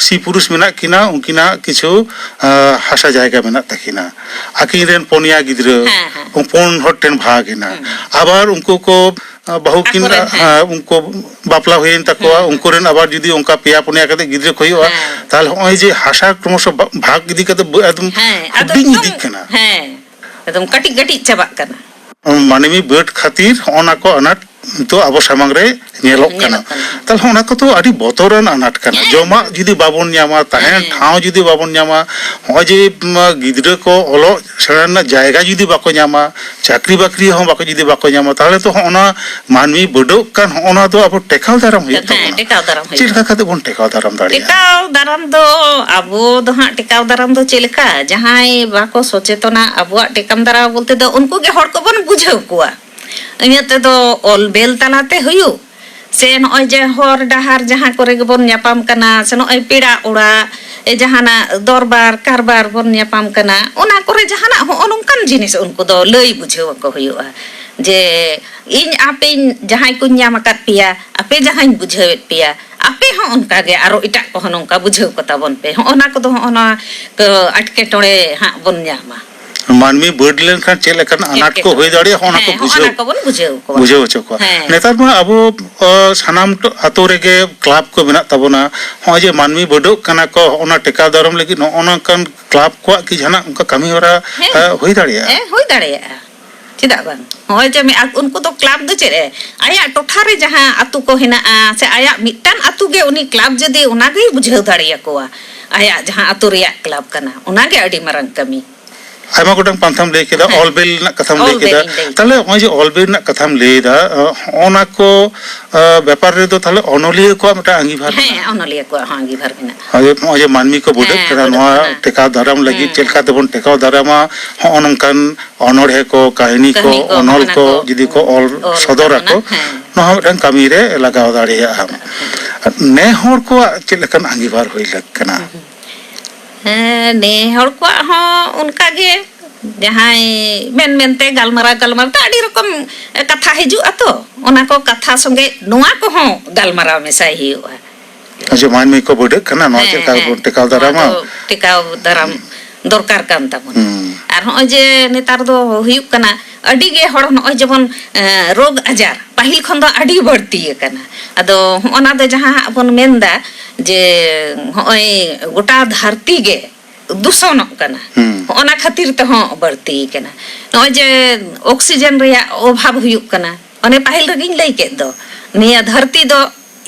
ᱥᱤ ᱯᱩᱨᱩᱥ ᱢᱮᱱᱟᱜ ᱠᱤᱱᱟ, ᱩᱱᱠᱤᱱᱟᱜ ᱠᱤᱪᱷᱩ ᱟᱸ, ᱦᱟᱥᱟ ᱡᱟᱭᱜᱟ ᱢᱮᱱᱟᱜ ᱛᱟᱹᱠᱤᱱᱟ᱾ ᱟᱹᱠᱤᱱ ᱨᱮᱱ ᱯᱩᱱᱭᱟ ᱜᱤᱫᱽᱨᱟᱹ, ᱦᱮᱸ, ᱦᱮᱸ᱾ ᱯᱩᱱ ᱦᱚᱲ ᱴᱷᱮᱱ ᱵᱷᱟᱜᱽ ᱮᱱᱟ᱾ ᱦᱩᱸ᱾ ᱟᱵᱟᱨ ᱩᱱᱠᱩ ᱠᱚ, ᱟᱸ, ᱵᱟᱹᱦᱩ ᱠᱤᱱ, ᱟᱠᱚᱨᱮᱱ, ᱦᱮᱸ᱾ ᱦᱮᱸ, ᱩᱱᱠᱩ ᱵᱟᱯᱞᱟ ᱦᱩᱭᱮᱱ ᱛᱟᱠᱚᱣᱟ, ᱦᱩᱸ, ᱦᱩᱸ᱾ ᱩᱱᱠᱩ ᱨᱮᱱ ᱟᱵᱟᱨ ᱡᱩᱫᱤ ᱚᱱᱠᱟ ᱯᱮᱭᱟ ᱯᱩᱱᱭᱟ ᱠᱟᱛᱮ ᱜᱤᱫᱽᱨᱟᱹ ᱠᱚ ᱦᱩᱭᱩᱜᱼᱟ, ᱦᱮᱸ᱾ ᱛᱟᱦᱚᱞᱮ ᱦᱚᱸᱜᱼᱚᱭ ᱡᱮ ᱦᱟᱥᱟ ᱠᱨᱚᱢᱚᱥᱚ ᱵᱷᱟ-, ᱵᱷᱟᱜᱽ ᱤᱫᱤ ᱠᱟᱛᱮ ᱵᱚ-, ᱮᱠᱫᱚᱢ ᱦᱮᱸ, ᱟᱫᱚ ᱦᱩᱰᱤᱧ ᱮᱠᱫᱚᱢ, ᱤᱫᱤᱜ ᱠᱟᱱᱟ᱾ ᱦᱮᱸ, ᱮᱠᱫᱚᱢ ᱠᱟᱹᱴᱤᱡ ᱠᱟᱹᱴᱤᱡ ᱪᱟᱵᱟᱜ ᱠᱟᱱᱟ᱾ ᱢᱟᱹᱱᱢᱤ ᱵᱟᱹᱰ ᱠᱷᱟᱹᱛᱤᱨ ᱦᱚᱸᱜᱼᱚ ᱱᱟ ᱠᱚ ᱟᱱᱟᱴ ᱱᱤᱛᱚᱜ ᱟᱵᱚ ᱥᱟᱢᱟᱝ ᱨᱮ ᱧᱮᱞᱚᱜ ᱠᱟᱱᱟ᱾ ᱧᱮᱞᱚᱜ ᱠᱟᱱᱟ᱾ ᱛᱟᱦᱞᱮ ᱦᱚᱸᱜᱼᱚ ᱱᱟ ᱠᱚᱫᱚ ᱟᱹᱰᱤ ᱵᱚᱛᱚᱨᱟᱱ ᱟᱱᱟᱴ ᱠᱟᱱᱟ᱾ ᱦᱮᱸ᱾ ᱡᱚᱢᱟᱜ ᱡᱩᱫᱤ ᱵᱟᱵᱚᱱ ᱧᱟᱢᱟ, ᱛᱟᱦᱮᱱ ᱦᱮᱸ᱾ ᱴᱷᱟᱶ ᱡᱩᱫᱤ ᱵᱟᱵᱚᱱ ᱧᱟᱢᱟ, ᱦᱚᱸᱜᱼᱚᱭ ᱡᱮ, ᱩᱢ, ᱜᱤᱫᱽᱨᱟᱹ ᱠᱚ ᱚᱞᱚᱜ ᱥᱮᱬᱟ ᱨᱮᱱᱟᱜ ᱡᱟᱭᱜᱟ ᱡᱩᱫᱤ ᱵᱟᱠᱚ ᱧᱟᱢᱟ, ᱪᱟᱹᱠᱨᱤ ᱵᱟᱹᱠᱨᱤ ᱦᱚᱸ ᱵᱟᱠᱚ, ᱡᱩᱫᱤ ᱵᱟᱠᱚ ᱧᱟᱢᱟ, ᱛᱟᱦᱞᱮ ᱛᱚ ᱦᱚᱸᱜᱼᱚ ᱱᱟ ᱢᱟᱹᱱᱢᱤ ᱵᱟᱹᱰᱚᱜ ᱠᱟᱱ ᱦᱚᱸᱜᱼᱚ ᱱᱟ ᱫᱚ ᱟᱵᱚ ᱴᱮᱠᱟᱣ ᱫᱟᱨᱟᱢ ᱦᱩᱭᱩᱜ ᱦᱮᱸ, ᱛᱟᱵᱚᱱᱟ᱾ ᱴᱮᱠᱟᱣ ᱫᱟᱨᱟᱢ ᱪᱮᱫ ᱦᱩᱭᱩᱜᱼᱟ᱾ ᱞᱮᱠᱟ ᱠᱟᱛᱮ ᱵᱚᱱ ᱴᱮᱠᱟᱣ ᱫᱟᱨᱟᱢ ᱫᱟᱲᱮᱭᱟᱜᱼᱟ? ᱴᱮᱠᱟᱣ ᱫᱟᱨᱟᱢ ᱫᱚ ᱟᱵᱚ ᱫᱚ ᱦᱟᱸᱜ ᱴᱮᱠᱟᱣ ᱫᱟᱨᱟᱢ ᱫᱚ ᱪᱮᱫ ᱞᱮᱠᱟ? ᱡᱟᱦᱟᱸᱭ ᱵᱟᱠᱚ ᱥᱚᱪᱮᱛᱚᱱᱟ ᱟᱵᱚᱣᱟᱜ ᱴᱮᱠᱟᱣ ᱫᱟᱨᱟᱢ ᱵᱚᱞᱛᱮ ᱫᱚ ᱩᱱᱠᱩ ᱜᱮ ᱦᱚᱲ ᱠᱚᱵᱚᱱ ᱵᱩᱡᱷᱟᱹᱣ ᱠᱚᱣᱟ᱾ ᱤᱱᱟᱹ ᱛᱮᱫᱚ ᱚᱞ ᱵᱮᱞ ᱛᱟᱞᱟᱛᱮ ᱦᱩᱭᱩᱜ, ᱥᱮ ᱱᱚᱜᱼᱚᱭ ᱡᱮ ᱦᱚᱨ ᱰᱟᱦᱟᱨ ᱡᱟᱦᱟᱸ ᱠᱚᱨᱮ ᱜᱮᱵᱚᱱ ᱧᱟᱯᱟᱢ ᱠᱟᱱᱟ, ᱥᱮ ᱱᱚᱜᱼᱚᱭ ᱯᱮᱲᱟ ᱚᱲᱟᱜ, ᱮ, ᱡᱟᱦᱟᱱᱟᱜ ᱫᱚᱨᱵᱟᱨ ᱠᱟᱨᱵᱟᱨ ᱵᱚᱱ ᱧᱟᱯᱟᱢ ᱠᱟᱱᱟ, ᱚᱱᱟ ᱠᱚᱨᱮ ᱡᱟᱦᱟᱱᱟᱜ ᱦᱚᱸᱜᱼᱚ ᱱᱚᱝᱠᱟᱱ ᱡᱤᱱᱤᱥ ᱩᱱᱠᱩ ᱫᱚ ᱞᱟᱹᱭ ᱵᱩᱡᱷᱟᱹᱣ ᱟᱠᱚ ᱦᱩᱭᱩᱜᱼᱟ᱾ ᱡᱮ ᱤᱧ ᱟᱯᱮᱧ ᱡᱟᱦᱟᱸᱭ ᱠᱚᱧ ᱧᱟᱢ ᱟᱠᱟᱫ ᱯᱮᱭᱟ, ᱟᱯᱮ ᱡᱟᱦᱟᱸᱧ ᱵᱩᱡᱷᱟᱹᱣᱮᱫ ᱯᱮᱭᱟ, ᱟᱯᱮ ᱦᱚᱸ ᱚᱱᱠᱟ ᱜᱮ ᱟᱨᱚ ᱮᱴᱟᱜ ᱠᱚᱦᱚᱸ ᱱᱚᱝᱠᱟ ᱵᱩᱡᱷᱟᱹᱣ ᱠᱚ ᱛᱟᱵᱚᱱ ᱯᱮ᱾ ᱦᱚᱸᱜᱼᱚ ᱱᱟ ᱠᱚᱫᱚ ᱦᱚᱸᱜᱼᱚ ᱱᱚᱣᱟ ᱠᱚ ᱮᱴᱠᱮᱴᱚᱬᱮ ᱦᱟᱸᱜ ᱵᱚᱱ ᱧᱟᱢᱟ᱾ ᱢᱟᱹᱱᱢᱤ ᱵᱟᱹᱰ ᱞᱮᱱᱠᱷᱟᱱ ᱪᱮᱫ ᱞᱮᱠᱟᱱ ᱟᱱᱟᱴ ᱠᱚ ᱮᱴᱠᱮᱴᱚᱬᱮ᱾ ᱦᱩᱭ ᱫᱟᱲᱮᱭᱟᱜᱼᱟ, ᱦᱚᱸᱜᱼᱚ ᱱᱟ ᱠᱚ ᱦᱮᱸ, ᱦᱚᱸᱜᱼᱚ ᱵᱩᱡᱷᱟᱹᱣ, ᱱᱟ ᱠᱚᱵᱚᱱ ᱵᱩᱡᱷᱟᱹᱣ ᱠᱚᱣᱟ᱾ ᱵᱩᱡᱷᱟᱹᱣ ᱦᱚᱪᱚ ᱠᱚᱣᱟ᱾ ᱦᱮᱸ᱾ ᱱᱮᱛᱟᱨ ᱢᱟ ᱟᱵᱚ, ᱚ, ᱥᱟᱱᱟᱢ ᱴᱚ-, ᱟᱛᱳ ᱨᱮᱜᱮ ᱠᱞᱟᱵᱽ ᱠᱚ ᱢᱮᱱᱟᱜ ᱛᱟᱵᱚᱱᱟ᱾ ᱦᱚᱸᱜᱼᱚᱭ ᱡᱮ ᱢᱟᱹᱱᱢᱤ ᱵᱟᱹᱰᱚᱜ ᱠᱟᱱᱟ ᱠᱚ, ᱦᱚᱸᱜᱼᱚ ᱱᱟ ᱴᱮᱠᱟᱣ ᱫᱟᱨᱟᱢ ᱞᱟᱹᱜᱤᱫ ᱱᱚᱜᱼᱚ ᱱᱚᱝᱠᱟᱱ ᱠᱞᱟᱵᱽ ᱠᱚᱣᱟᱜ ᱠᱤ ᱡᱟᱦᱟᱱᱟᱜ ᱚᱱᱠᱟ ᱠᱟᱹᱢᱤ ᱦᱚᱨᱟ, ᱦᱮᱸ᱾ ᱮ, ᱦᱩᱭ ᱫᱟᱲᱮᱭᱟᱜᱼᱟ? ᱦᱮᱸ, ᱦᱩᱭ ᱫᱟᱲᱮᱭᱟᱜᱼᱟ᱾ ᱪᱮᱫᱟᱜ ᱵᱟᱝ? ᱱᱚᱜᱼᱚᱭ ᱡᱮ ᱢᱮ-, ᱟᱠ-, ᱩᱱᱠᱩ ᱫᱚ ᱠᱞᱟᱵᱽ ᱫᱚ ᱪᱮᱫ ᱮ? ᱟᱭᱟᱜ ᱴᱚᱴᱷᱟ ᱨᱮ ᱡᱟᱦᱟᱸ ᱟᱹᱛᱩ ᱠᱚ ᱦᱮᱱᱟᱜᱼᱟ, ᱥᱮ ᱟᱭᱟᱜ ᱢᱤᱫᱴᱟᱝ ᱟᱹᱛᱩ ᱜᱮ ᱩᱱᱤ ᱠᱞᱟᱵᱽ ᱡᱩᱫᱤ ᱚᱱᱟ ᱜᱮᱭ ᱵᱩᱡᱷᱟᱹᱣ ᱫᱟᱲᱮᱭᱟᱠᱚᱣᱟ, ᱟᱭᱟᱜ ᱡᱟᱦᱟᱸ ᱟᱹᱛᱩ ᱨᱮᱭᱟᱜ ᱠᱞᱟᱵᱽ ᱠᱟᱱᱟ, ᱚᱱᱟ ᱜᱮ ᱟᱹᱰᱤ ᱢᱟᱨᱟᱝ ᱠᱟᱹᱢᱤ᱾ ᱟᱭᱢᱟ ᱜᱚᱴᱟᱝ ᱯᱟᱱᱛᱷᱟᱢ ᱞᱟᱹᱭ ᱠᱮᱫᱟ, ᱦᱮᱸ᱾ ᱚᱞ ᱵᱮᱞ ᱨᱮᱱᱟᱜ ᱠᱟᱛᱷᱟᱢ ᱞᱟᱹᱭ ᱚᱞ ᱵᱮᱞ ᱠᱮᱫᱟ᱾ ᱤᱧ ᱞᱟᱹᱭ ᱛᱟᱦᱞᱮ ᱠᱮᱫᱟ᱾ ᱱᱚᱜᱼᱚᱭ ᱡᱮ ᱚᱞ ᱵᱮᱞ ᱨᱮᱱᱟᱜ ᱠᱟᱛᱷᱟᱢ ᱞᱟᱹᱭ ᱮᱫᱟ, ᱚ, ᱦᱚᱸᱜᱼᱚ ᱱᱟ ᱠᱚ, ᱚ, ᱵᱮᱯᱟᱨ ᱨᱮᱫᱚ ᱛᱟᱦᱞᱮ ᱚᱱᱚᱞᱤᱭᱟᱹ ᱠᱚᱣᱟᱜ ᱢᱤᱫᱴᱟᱝ ᱟᱸᱜᱤᱵᱷᱟᱨ ᱦᱮᱸ, ᱢᱮᱱᱟᱜᱼᱟ᱾ ᱚᱱᱚᱞᱤᱭᱟᱹ ᱠᱚᱣᱟᱜ ᱦᱚᱸ ᱟᱸᱜᱤᱵᱷᱟᱨ ᱢᱮᱱᱟᱜᱼᱟ᱾ ᱱᱚᱜᱼᱚᱭ ᱡᱮ, ᱱᱚᱜᱼᱚᱭ ᱡᱮ ᱢᱟᱹᱱᱢᱤ ᱠᱚ ᱵᱟᱹᱰᱟᱹᱜ ᱦᱮᱸ, ᱠᱟᱱᱟ, ᱵᱟᱹᱰᱟᱹᱜ ᱱᱚᱣᱟ ᱠᱟᱱᱟ᱾ ᱴᱮᱠᱟᱣ ᱫᱟᱨᱟᱢ ᱞᱟᱹᱜᱤᱫ ᱦᱮᱸ, ᱪᱮᱫ ᱞᱮᱠᱟ ᱦᱮᱸ᱾ ᱛᱮᱵᱚᱱ ᱴᱮᱠᱟᱣ ᱫᱟᱨᱟᱢᱟ, ᱦᱚᱸᱜᱼᱚ ᱱᱚᱝᱠᱟᱱ ᱚᱱᱚᱬᱦᱮ ᱠᱚ, ᱠᱟᱹᱦᱱᱤ ᱠᱚ, ᱠᱟᱹᱦᱱᱤ ᱠᱚ, ᱚᱱᱚᱞ ᱚᱱᱟ ᱠᱚ ᱠᱚ ᱡᱩᱫᱤ ᱠᱚ ᱚᱞ ᱚᱞ ᱥᱚᱫᱚᱨ ᱛᱟᱵᱚᱱᱟ᱾ ᱟᱠᱚ, ᱦᱮᱸ᱾ ᱱᱚᱣᱟ ᱦᱚᱸ ᱢᱤᱫᱴᱟᱝ ᱠᱟᱹᱢᱤ ᱨᱮ ᱞᱟᱜᱟᱣ ᱫᱟᱲᱮᱭᱟᱜᱼᱟ᱾ ᱱᱮ ᱦᱚᱲ ᱠᱚᱣᱟᱜ ᱪᱮᱫ ᱞᱮᱠᱟᱱ ᱟᱸᱜᱤᱵᱷᱟᱨ ᱦᱩᱭ ᱞᱟᱹᱠ ᱠᱟᱱᱟ? ᱦᱮᱸ, ᱱᱮ ᱦᱚᱲ ᱠᱚᱣᱟᱜ ᱦᱚᱸ ᱚᱱᱠᱟ ᱜᱮ, ᱡᱟᱦᱟᱸᱭ ᱢᱮᱱ ᱢᱮᱱᱛᱮ, ᱜᱟᱞᱢᱟᱨᱟᱣ ᱜᱟᱞᱢᱟᱨᱟᱣ ᱛᱮ ᱟᱹᱰᱤ ᱨᱚᱠᱚᱢ ᱠᱟᱛᱷᱟ ᱦᱤᱡᱩᱜᱼᱟ ᱛᱚ, ᱚᱱᱟ ᱠᱚ ᱠᱟᱛᱷᱟ ᱥᱚᱸᱜᱮ ᱱᱚᱣᱟ ᱠᱚᱦᱚᱸ ᱜᱟᱞᱢᱟᱨᱟᱣ ᱢᱮᱥᱟᱭ ᱦᱩᱭᱩᱜᱼᱟ᱾ ᱡᱮ ᱢᱟᱹᱱᱢᱤ ᱠᱚ ᱵᱟᱹᱰᱟᱹᱜ ᱠᱟᱱᱟ, ᱱᱚᱣᱟ ᱦᱮᱸ, ᱪᱮᱫ ᱞᱮᱠᱟ ᱦᱮᱸ᱾ ᱵᱚᱱ ᱴᱮᱠᱟᱣ ᱱᱚᱣᱟ ᱫᱟᱨᱟᱢᱟ? ᱫᱚ ᱴᱮᱠᱟᱣ ᱫᱟᱨᱟᱢ ᱫᱚᱨᱠᱟᱨ ᱠᱟᱱ ᱛᱟᱵᱚᱱᱟ᱾ ᱦᱩᱸ᱾ ᱟᱨ ᱱᱚᱜᱼᱚᱭ ᱡᱮ ᱱᱮᱛᱟᱨ ᱫᱚ ᱦᱩᱭᱩᱜ ᱠᱟᱱᱟ, ᱟᱹᱰᱤ ᱜᱮ ᱦᱚᱲ ᱱᱚᱜᱼᱚᱭ ᱡᱮᱢᱚᱱ, ᱮᱸ, ᱨᱳᱜᱽ ᱟᱡᱟᱨ ᱯᱟᱹᱦᱤᱞ ᱠᱷᱚᱱ ᱫᱚ ᱟᱹᱰᱤ ᱵᱟᱹᱲᱛᱤ ᱟᱠᱟᱱᱟ᱾ ᱟᱫᱚ ᱦᱚᱸᱜᱼᱚ ᱱᱟ ᱫᱚ ᱡᱟᱦᱟᱸ ᱦᱟᱸᱜ ᱵᱚᱱ ᱢᱮᱱᱫᱟ ᱡᱮ ᱦᱚᱸᱜᱼᱚᱭ ᱜᱚᱴᱟ ᱫᱷᱟᱹᱨᱛᱤ ᱜᱮ ᱫᱩᱥᱚᱱᱚᱜ ᱠᱟᱱᱟ᱾ ᱦᱩᱸ᱾ ᱦᱚᱸᱜᱼᱚ ᱱᱟ ᱠᱷᱟᱹᱛᱤᱨ ᱛᱮᱦᱚᱸ ᱵᱟᱹᱲᱛᱤ ᱠᱟᱱᱟ᱾ ᱱᱚᱜᱼᱚᱭ ᱡᱮ ᱚᱠᱥᱤᱡᱮᱱ ᱨᱮᱭᱟᱜ ᱚᱵᱷᱟᱵᱽ ᱦᱩᱭᱩᱜ ᱠᱟᱱᱟ, ᱚᱱᱮ ᱯᱟᱹᱦᱤᱞ ᱨᱮᱜᱤᱧ ᱞᱟᱹᱭ ᱠᱮᱫ ᱫᱚ, ᱱᱤᱭᱟᱹ ᱫᱷᱟᱹᱨᱛᱤ ᱫᱚ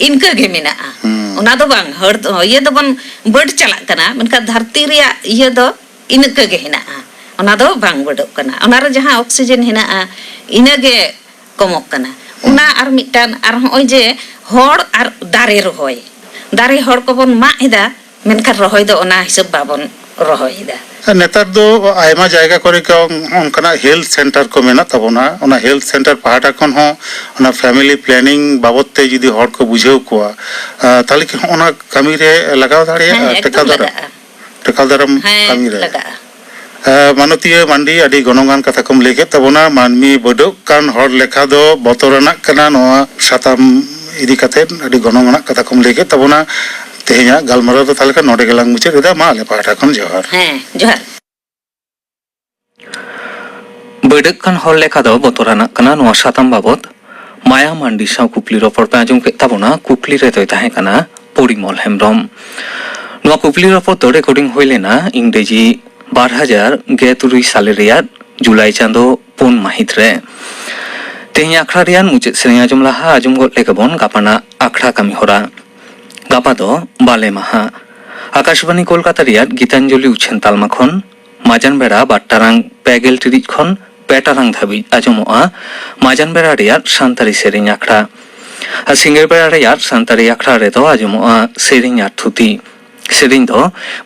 ᱤᱱᱠᱟᱹ ᱜᱮ ᱢᱮᱱᱟᱜᱼᱟ᱾ ᱦᱩᱸ᱾ ᱚᱱᱟ ᱫᱚ ᱵᱟᱝ, ᱦᱚᱲ ᱫᱚ, ᱤᱭᱟᱹ ᱫᱚᱵᱚᱱ ᱵᱟᱹᱰ ᱪᱟᱞᱟᱜ ᱠᱟᱱᱟ, ᱢᱮᱱᱠᱷᱟᱱ ᱫᱷᱟᱹᱨᱛᱤ ᱨᱮᱭᱟᱜ ᱤᱭᱟᱹ ᱫᱚ ᱤᱱᱠᱟᱹ ᱜᱮ ᱦᱮᱱᱟᱜᱼᱟ᱾ ᱚᱱᱟ ᱫᱚ ᱵᱟᱝ ᱵᱟᱹᱰᱚᱜ ᱠᱟᱱᱟ᱾ ᱚᱱᱟ ᱨᱮ ᱡᱟᱦᱟᱸ ᱚᱠᱥᱤᱡᱮᱱ ᱦᱮᱱᱟᱜᱼᱟ, ᱤᱱᱟᱹ ᱜᱮ ᱠᱚᱢᱚᱜ ᱠᱟᱱᱟ᱾ ᱦᱩᱸ᱾ ᱚᱱᱟ ᱟᱨ ᱢᱤᱫᱴᱟᱝ, ᱟᱨ ᱦᱚᱸᱜᱼᱚᱭ ᱡᱮ ᱦᱚᱲ ᱟᱨ ᱫᱟᱨᱮ ᱨᱚᱦᱚᱭ, ᱫᱟᱨᱮ ᱦᱚᱲ ᱠᱚᱵᱚᱱ ᱢᱟᱜ ᱮᱫᱟ, ᱢᱮᱱᱠᱷᱟᱱ ᱨᱚᱦᱚᱭ ᱫᱚ ᱚᱱᱟ ᱦᱤᱥᱟᱹᱵ ᱵᱟᱵᱚᱱ ᱨᱚᱦᱚᱭ ᱮᱫᱟ᱾ ᱱᱮᱛᱟᱨ ᱫᱚ ᱟᱭᱢᱟ ᱡᱟᱭᱜᱟ ᱠᱚᱨᱮ ᱜᱮ ᱚᱱᱠᱟᱱᱟᱜ ᱦᱮᱞᱛᱷ ᱥᱮᱱᱴᱟᱨ ᱠᱚ ᱢᱮᱱᱟᱜ ᱛᱟᱵᱚᱱᱟ᱾ ᱚᱱᱟ ᱦᱮᱞᱛᱷ ᱥᱮᱱᱴᱟᱨ ᱯᱟᱦᱴᱟ ᱠᱷᱚᱱ ᱦᱚᱸ ᱚᱱᱟ ᱯᱷᱮᱢᱤᱞᱤ ᱯᱞᱮᱱᱤᱝ ᱵᱟᱵᱚᱛ ᱛᱮ ᱡᱩᱫᱤ ᱦᱚᱲ ᱠᱚ ᱵᱩᱡᱷᱟᱹᱣ ᱠᱚᱣᱟ, ᱟᱸ, ᱛᱟᱦᱞᱮ ᱠᱤ ᱦᱚᱸᱜᱼᱚ ᱱᱟ ᱠᱟᱹᱢᱤ ᱨᱮ ᱞᱟᱜᱟᱣ ᱫᱟᱲᱮᱭᱟᱜᱼᱟ? ᱦᱮᱸ, ᱮᱠᱫᱚᱢ ᱴᱮᱠᱟᱣ ᱫᱟᱨᱟᱢ, ᱞᱟᱜᱟᱜᱼᱟ᱾ ᱴᱮᱠᱟᱣ ᱫᱟᱨᱟᱢ ᱦᱮᱸ, ᱠᱟᱹᱢᱤ ᱨᱮ᱾ ᱞᱟᱜᱟᱜᱼᱟ᱾ ᱟᱸ, ᱢᱟᱱᱚᱛᱤᱭᱟᱹ ᱢᱟᱱᱰᱤ, ᱟᱹᱰᱤ ᱜᱚᱱᱚᱝᱟᱱ ᱠᱟᱛᱷᱟ ᱠᱚᱢ ᱞᱟᱹᱭ ᱠᱮᱫ ᱛᱟᱵᱚᱱᱟ᱾ ᱢᱟᱹᱱᱢᱤ ᱵᱟᱹᱰᱚᱜ ᱠᱟᱱ ᱦᱚᱲ ᱞᱮᱠᱷᱟ ᱫᱚ ᱵᱚᱛᱚᱨᱟᱱᱟᱜ ᱠᱟᱱᱟ᱾ ᱱᱚᱣᱟ ᱥᱟᱛᱟᱢ ᱤᱫᱤ ᱠᱟᱛᱮᱫ ᱟᱹᱰᱤ ᱜᱚᱱᱚᱝ ᱟᱱᱟᱜ ᱠᱟᱛᱷᱟ ᱠᱚᱢ ᱞᱟᱹᱭ ᱠᱮᱫ ᱛᱟᱵᱚᱱᱟ᱾ ᱛᱮᱦᱮᱧᱟᱜ ᱜᱟᱞᱢᱟᱨᱟᱣ ᱫᱚ ᱛᱟᱦᱞᱮ ᱠᱷᱟᱱ ᱱᱚᱰᱮ ᱜᱮᱞᱟᱝ ᱢᱩᱪᱟᱹᱫ ᱮᱫᱟ᱾ ᱢᱟ ᱟᱞᱮ ᱯᱟᱦᱴᱟ ᱠᱷᱚᱱ ᱡᱚᱦᱟᱨ᱾ ᱦᱮᱸ, ᱡᱚᱦᱟᱨ᱾ ᱵᱟᱹᱰᱟᱹᱜ ᱠᱟᱱ ᱦᱚᱲ ᱞᱮᱠᱷᱟ ᱫᱚ ᱵᱚᱛᱚᱨᱟᱱᱟᱜ ᱠᱟᱱᱟ᱾ ᱱᱚᱣᱟ ᱥᱟᱛᱟᱢ ᱵᱟᱵᱚᱛ ᱢᱟᱭᱟ ᱢᱟᱱᱰᱤ ᱥᱟᱶ ᱠᱩᱠᱞᱤ ᱨᱚᱯᱚᱲ ᱯᱮ ᱟᱸᱡᱚᱢ ᱠᱮᱫ ᱛᱟᱵᱚᱱᱟ᱾ ᱠᱩᱠᱞᱤ ᱨᱮᱫᱚᱭ ᱛᱟᱦᱮᱸ ᱠᱟᱱᱟ ᱯᱚᱨᱤᱢᱚᱞ ᱦᱮᱢᱵᱨᱚᱢ᱾ ᱱᱚᱣᱟ ᱠᱩᱠᱞᱤ ᱨᱚᱯᱚᱲ ᱫᱚ ᱨᱮᱠᱚᱨᱰᱤᱝ ᱦᱩᱭ ᱞᱮᱱᱟ ᱤᱝᱨᱮᱡᱤ ᱵᱟᱨ ᱦᱟᱡᱟᱨ ᱜᱮᱞ ᱛᱩᱨᱩᱭ ᱥᱟᱞᱮ ᱨᱮᱭᱟᱜ ᱡᱩᱞᱟᱭ ᱪᱟᱸᱫᱚ ᱯᱩᱱ ᱢᱟᱹᱦᱤᱛ ᱨᱮ᱾ ᱛᱮᱦᱮᱧ ᱟᱠᱷᱲᱟ ᱨᱮᱭᱟᱜ ᱢᱩᱪᱟᱹᱫ ᱥᱮᱨᱮᱧ ᱟᱸᱡᱚᱢ ᱞᱟᱦᱟ ᱟᱸᱡᱚᱢ ᱜᱚᱫ ᱞᱮᱜᱮ ᱵᱚᱱ ᱜᱟᱯᱟᱱᱟᱜ ᱟᱠᱷᱲᱟ ᱠᱟᱹᱢᱤ ᱦᱚᱨᱟ᱾ ᱜᱟᱯᱟ ᱫᱚ ᱵᱟᱞᱮ ᱢᱟᱦᱟ᱾ ᱟᱠᱟᱥᱵᱟᱱᱤ ᱠᱳᱞᱠᱟᱛᱟ ᱨᱮᱭᱟᱜ ᱜᱤᱛᱟᱧᱡᱚᱞᱤ ᱩᱪᱷᱟᱹᱱ ᱛᱟᱞᱢᱟ ᱠᱷᱚᱱ ᱢᱟᱡᱟᱱ ᱵᱮᱲᱟ ᱵᱟᱨ ᱴᱟᱲᱟᱝ ᱯᱮ ᱜᱮᱞ ᱴᱤᱲᱤᱡ ᱠᱷᱚᱱ ᱯᱮ ᱴᱟᱲᱟᱝ ᱫᱷᱟᱹᱵᱤᱡ ᱟᱸᱡᱚᱢᱚᱜᱼᱟ ᱢᱟᱡᱟᱱ ᱵᱮᱲᱟ ᱨᱮᱭᱟᱜ ᱥᱟᱱᱛᱟᱲᱤ ᱥᱮᱨᱮᱧ ᱟᱠᱷᱲᱟ᱾ ᱟᱨ ᱥᱤᱸᱜᱟᱹᱲ ᱵᱮᱲᱟ ᱨᱮᱭᱟᱜ ᱥᱟᱱᱛᱟᱲᱤ ᱟᱠᱷᱲᱟ ᱨᱮᱫᱚ ᱟᱸᱡᱚᱢᱚᱜᱼᱟ ᱥᱮᱨᱮᱧ ᱟᱨ ᱛᱷᱩᱛᱤ᱾ ᱥᱮᱨᱮᱧ ᱫᱚ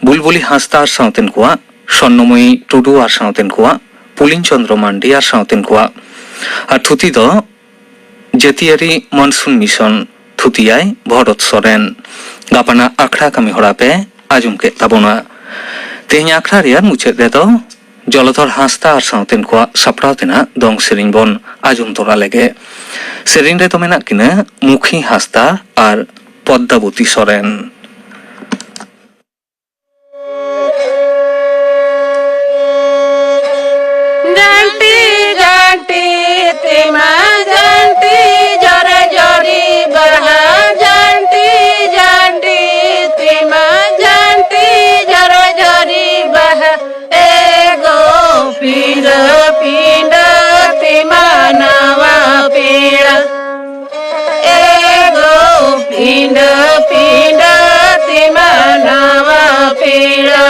ᱵᱩᱞᱵᱩᱞᱤ ᱦᱟᱸᱥᱫᱟ ᱟᱨ ᱥᱟᱶᱛᱮᱱ ᱠᱚᱣᱟᱜ, ᱥᱚᱨᱱᱚᱢᱚᱭᱤ ᱴᱩᱰᱩ ᱟᱨ ᱥᱟᱶᱛᱮᱱ ᱠᱚᱣᱟᱜ, ᱯᱩᱞᱤᱱ ᱪᱚᱸᱫᱽᱨᱚ ᱢᱟᱱᱰᱤ ᱟᱨ ᱥᱟᱶᱛᱮᱱ ᱠᱚᱣᱟᱜ᱾ ᱟᱨ ᱛᱷᱩᱛᱤ ᱫᱚ ᱡᱟᱹᱛᱤᱭᱟᱹᱨᱤ ᱢᱚᱱᱥᱩᱱ ᱢᱤᱥᱚᱱ, ᱛᱷᱩᱛᱤᱭᱟᱭ ᱵᱷᱚᱨᱚᱛ ᱥᱚᱨᱮᱱ᱾ ᱜᱟᱯᱟᱱᱟᱜ ᱟᱠᱷᱲᱟ ᱠᱟᱹᱢᱤ ᱦᱚᱨᱟ ᱯᱮ ᱟᱸᱡᱚᱢ ᱠᱮᱫ ᱛᱟᱵᱚᱱᱟ᱾ ᱛᱮᱦᱮᱧ ᱟᱠᱷᱲᱟ ᱨᱮᱭᱟᱜ ᱢᱩᱪᱟᱹᱫ ᱨᱮᱫᱚ ᱡᱚᱞᱚᱫᱷᱚᱨ ᱦᱟᱸᱥᱫᱟ ᱟᱨ ᱥᱟᱶᱛᱮᱱ ᱠᱚᱣᱟᱜ ᱥᱟᱯᱲᱟᱣ ᱛᱮᱱᱟᱜ ᱫᱚᱝ ᱥᱮᱨᱮᱧ ᱵᱚᱱ ᱟᱸᱡᱚᱢ ᱛᱚᱨᱟ ᱞᱮᱜᱮ᱾ ᱥᱮᱨᱮᱧ ᱨᱮᱫᱚ ᱢᱮᱱᱟᱜ ᱠᱤᱱᱟ ᱢᱩᱠᱷᱤ ᱦᱟᱸᱥᱫᱟ ᱟᱨ ᱯᱚᱫᱽᱫᱟᱵᱚᱛᱤ ᱥᱚᱨᱮᱱ᱾ ᱡᱟᱱᱴᱤ ᱡᱟᱱᱴᱤ ᱛᱤᱢᱟ ᱡᱟᱱᱴᱤ ᱡᱚᱨ ᱡᱚᱨᱤ ᱵᱟᱦᱟ ᱡᱟᱱᱴᱤ ᱡᱟᱱᱴᱤ ᱛᱤᱢᱟ ᱡᱟᱱᱴᱤ ᱡᱚᱨ ᱡᱚᱨᱤ ᱵᱟᱦᱟ ᱮᱜᱳ ᱯᱤᱸᱰᱟᱹ ᱯᱤᱸᱰᱟᱹ ᱛᱤᱢᱟ ᱱᱟᱣᱟ ᱯᱤᱸᱰᱟᱹ ᱮᱜᱳ ᱯᱤᱸᱰᱟᱹ ᱯᱤᱸᱰᱟᱹ ᱛᱤᱢᱟ ᱱᱟᱣᱟ ᱯᱤᱸᱰᱟᱹ᱾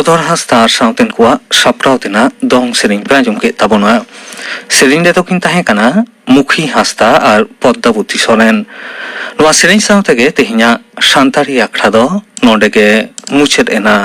ᱫᱷᱚᱨ ᱦᱟᱸᱥᱫᱟ ᱟᱨ ᱥᱟᱶᱛᱮᱱ ᱠᱚᱣᱟᱜ ᱥᱟᱯᱲᱟᱣ ᱛᱮᱱᱟᱜ ᱫᱚᱝ ᱥᱮᱨᱮᱧ ᱯᱮ ᱟᱸᱡᱚᱢ ᱠᱮᱫ ᱛᱟᱵᱚᱱᱟ᱾ ᱥᱮᱨᱮᱧ ᱨᱮᱫᱚ ᱠᱤᱱ ᱛᱟᱦᱮᱸ ᱠᱟᱱᱟ ᱢᱩᱠᱷᱤ ᱦᱟᱸᱥᱫᱟ ᱟᱨ ᱯᱚᱫᱽᱫᱟᱵᱚᱛᱤ ᱥᱚᱨᱮᱱ᱾ ᱱᱚᱣᱟ ᱥᱮᱨᱮᱧ ᱥᱟᱶ ᱛᱮᱜᱮ ᱛᱮᱦᱮᱧᱟᱜ ᱥᱟᱱᱛᱟᱲᱤ ᱟᱠᱷᱲᱟ ᱫᱚ ᱱᱚᱰᱮ ᱜᱮ ᱢᱩᱪᱟᱹᱫ ᱮᱱᱟ᱾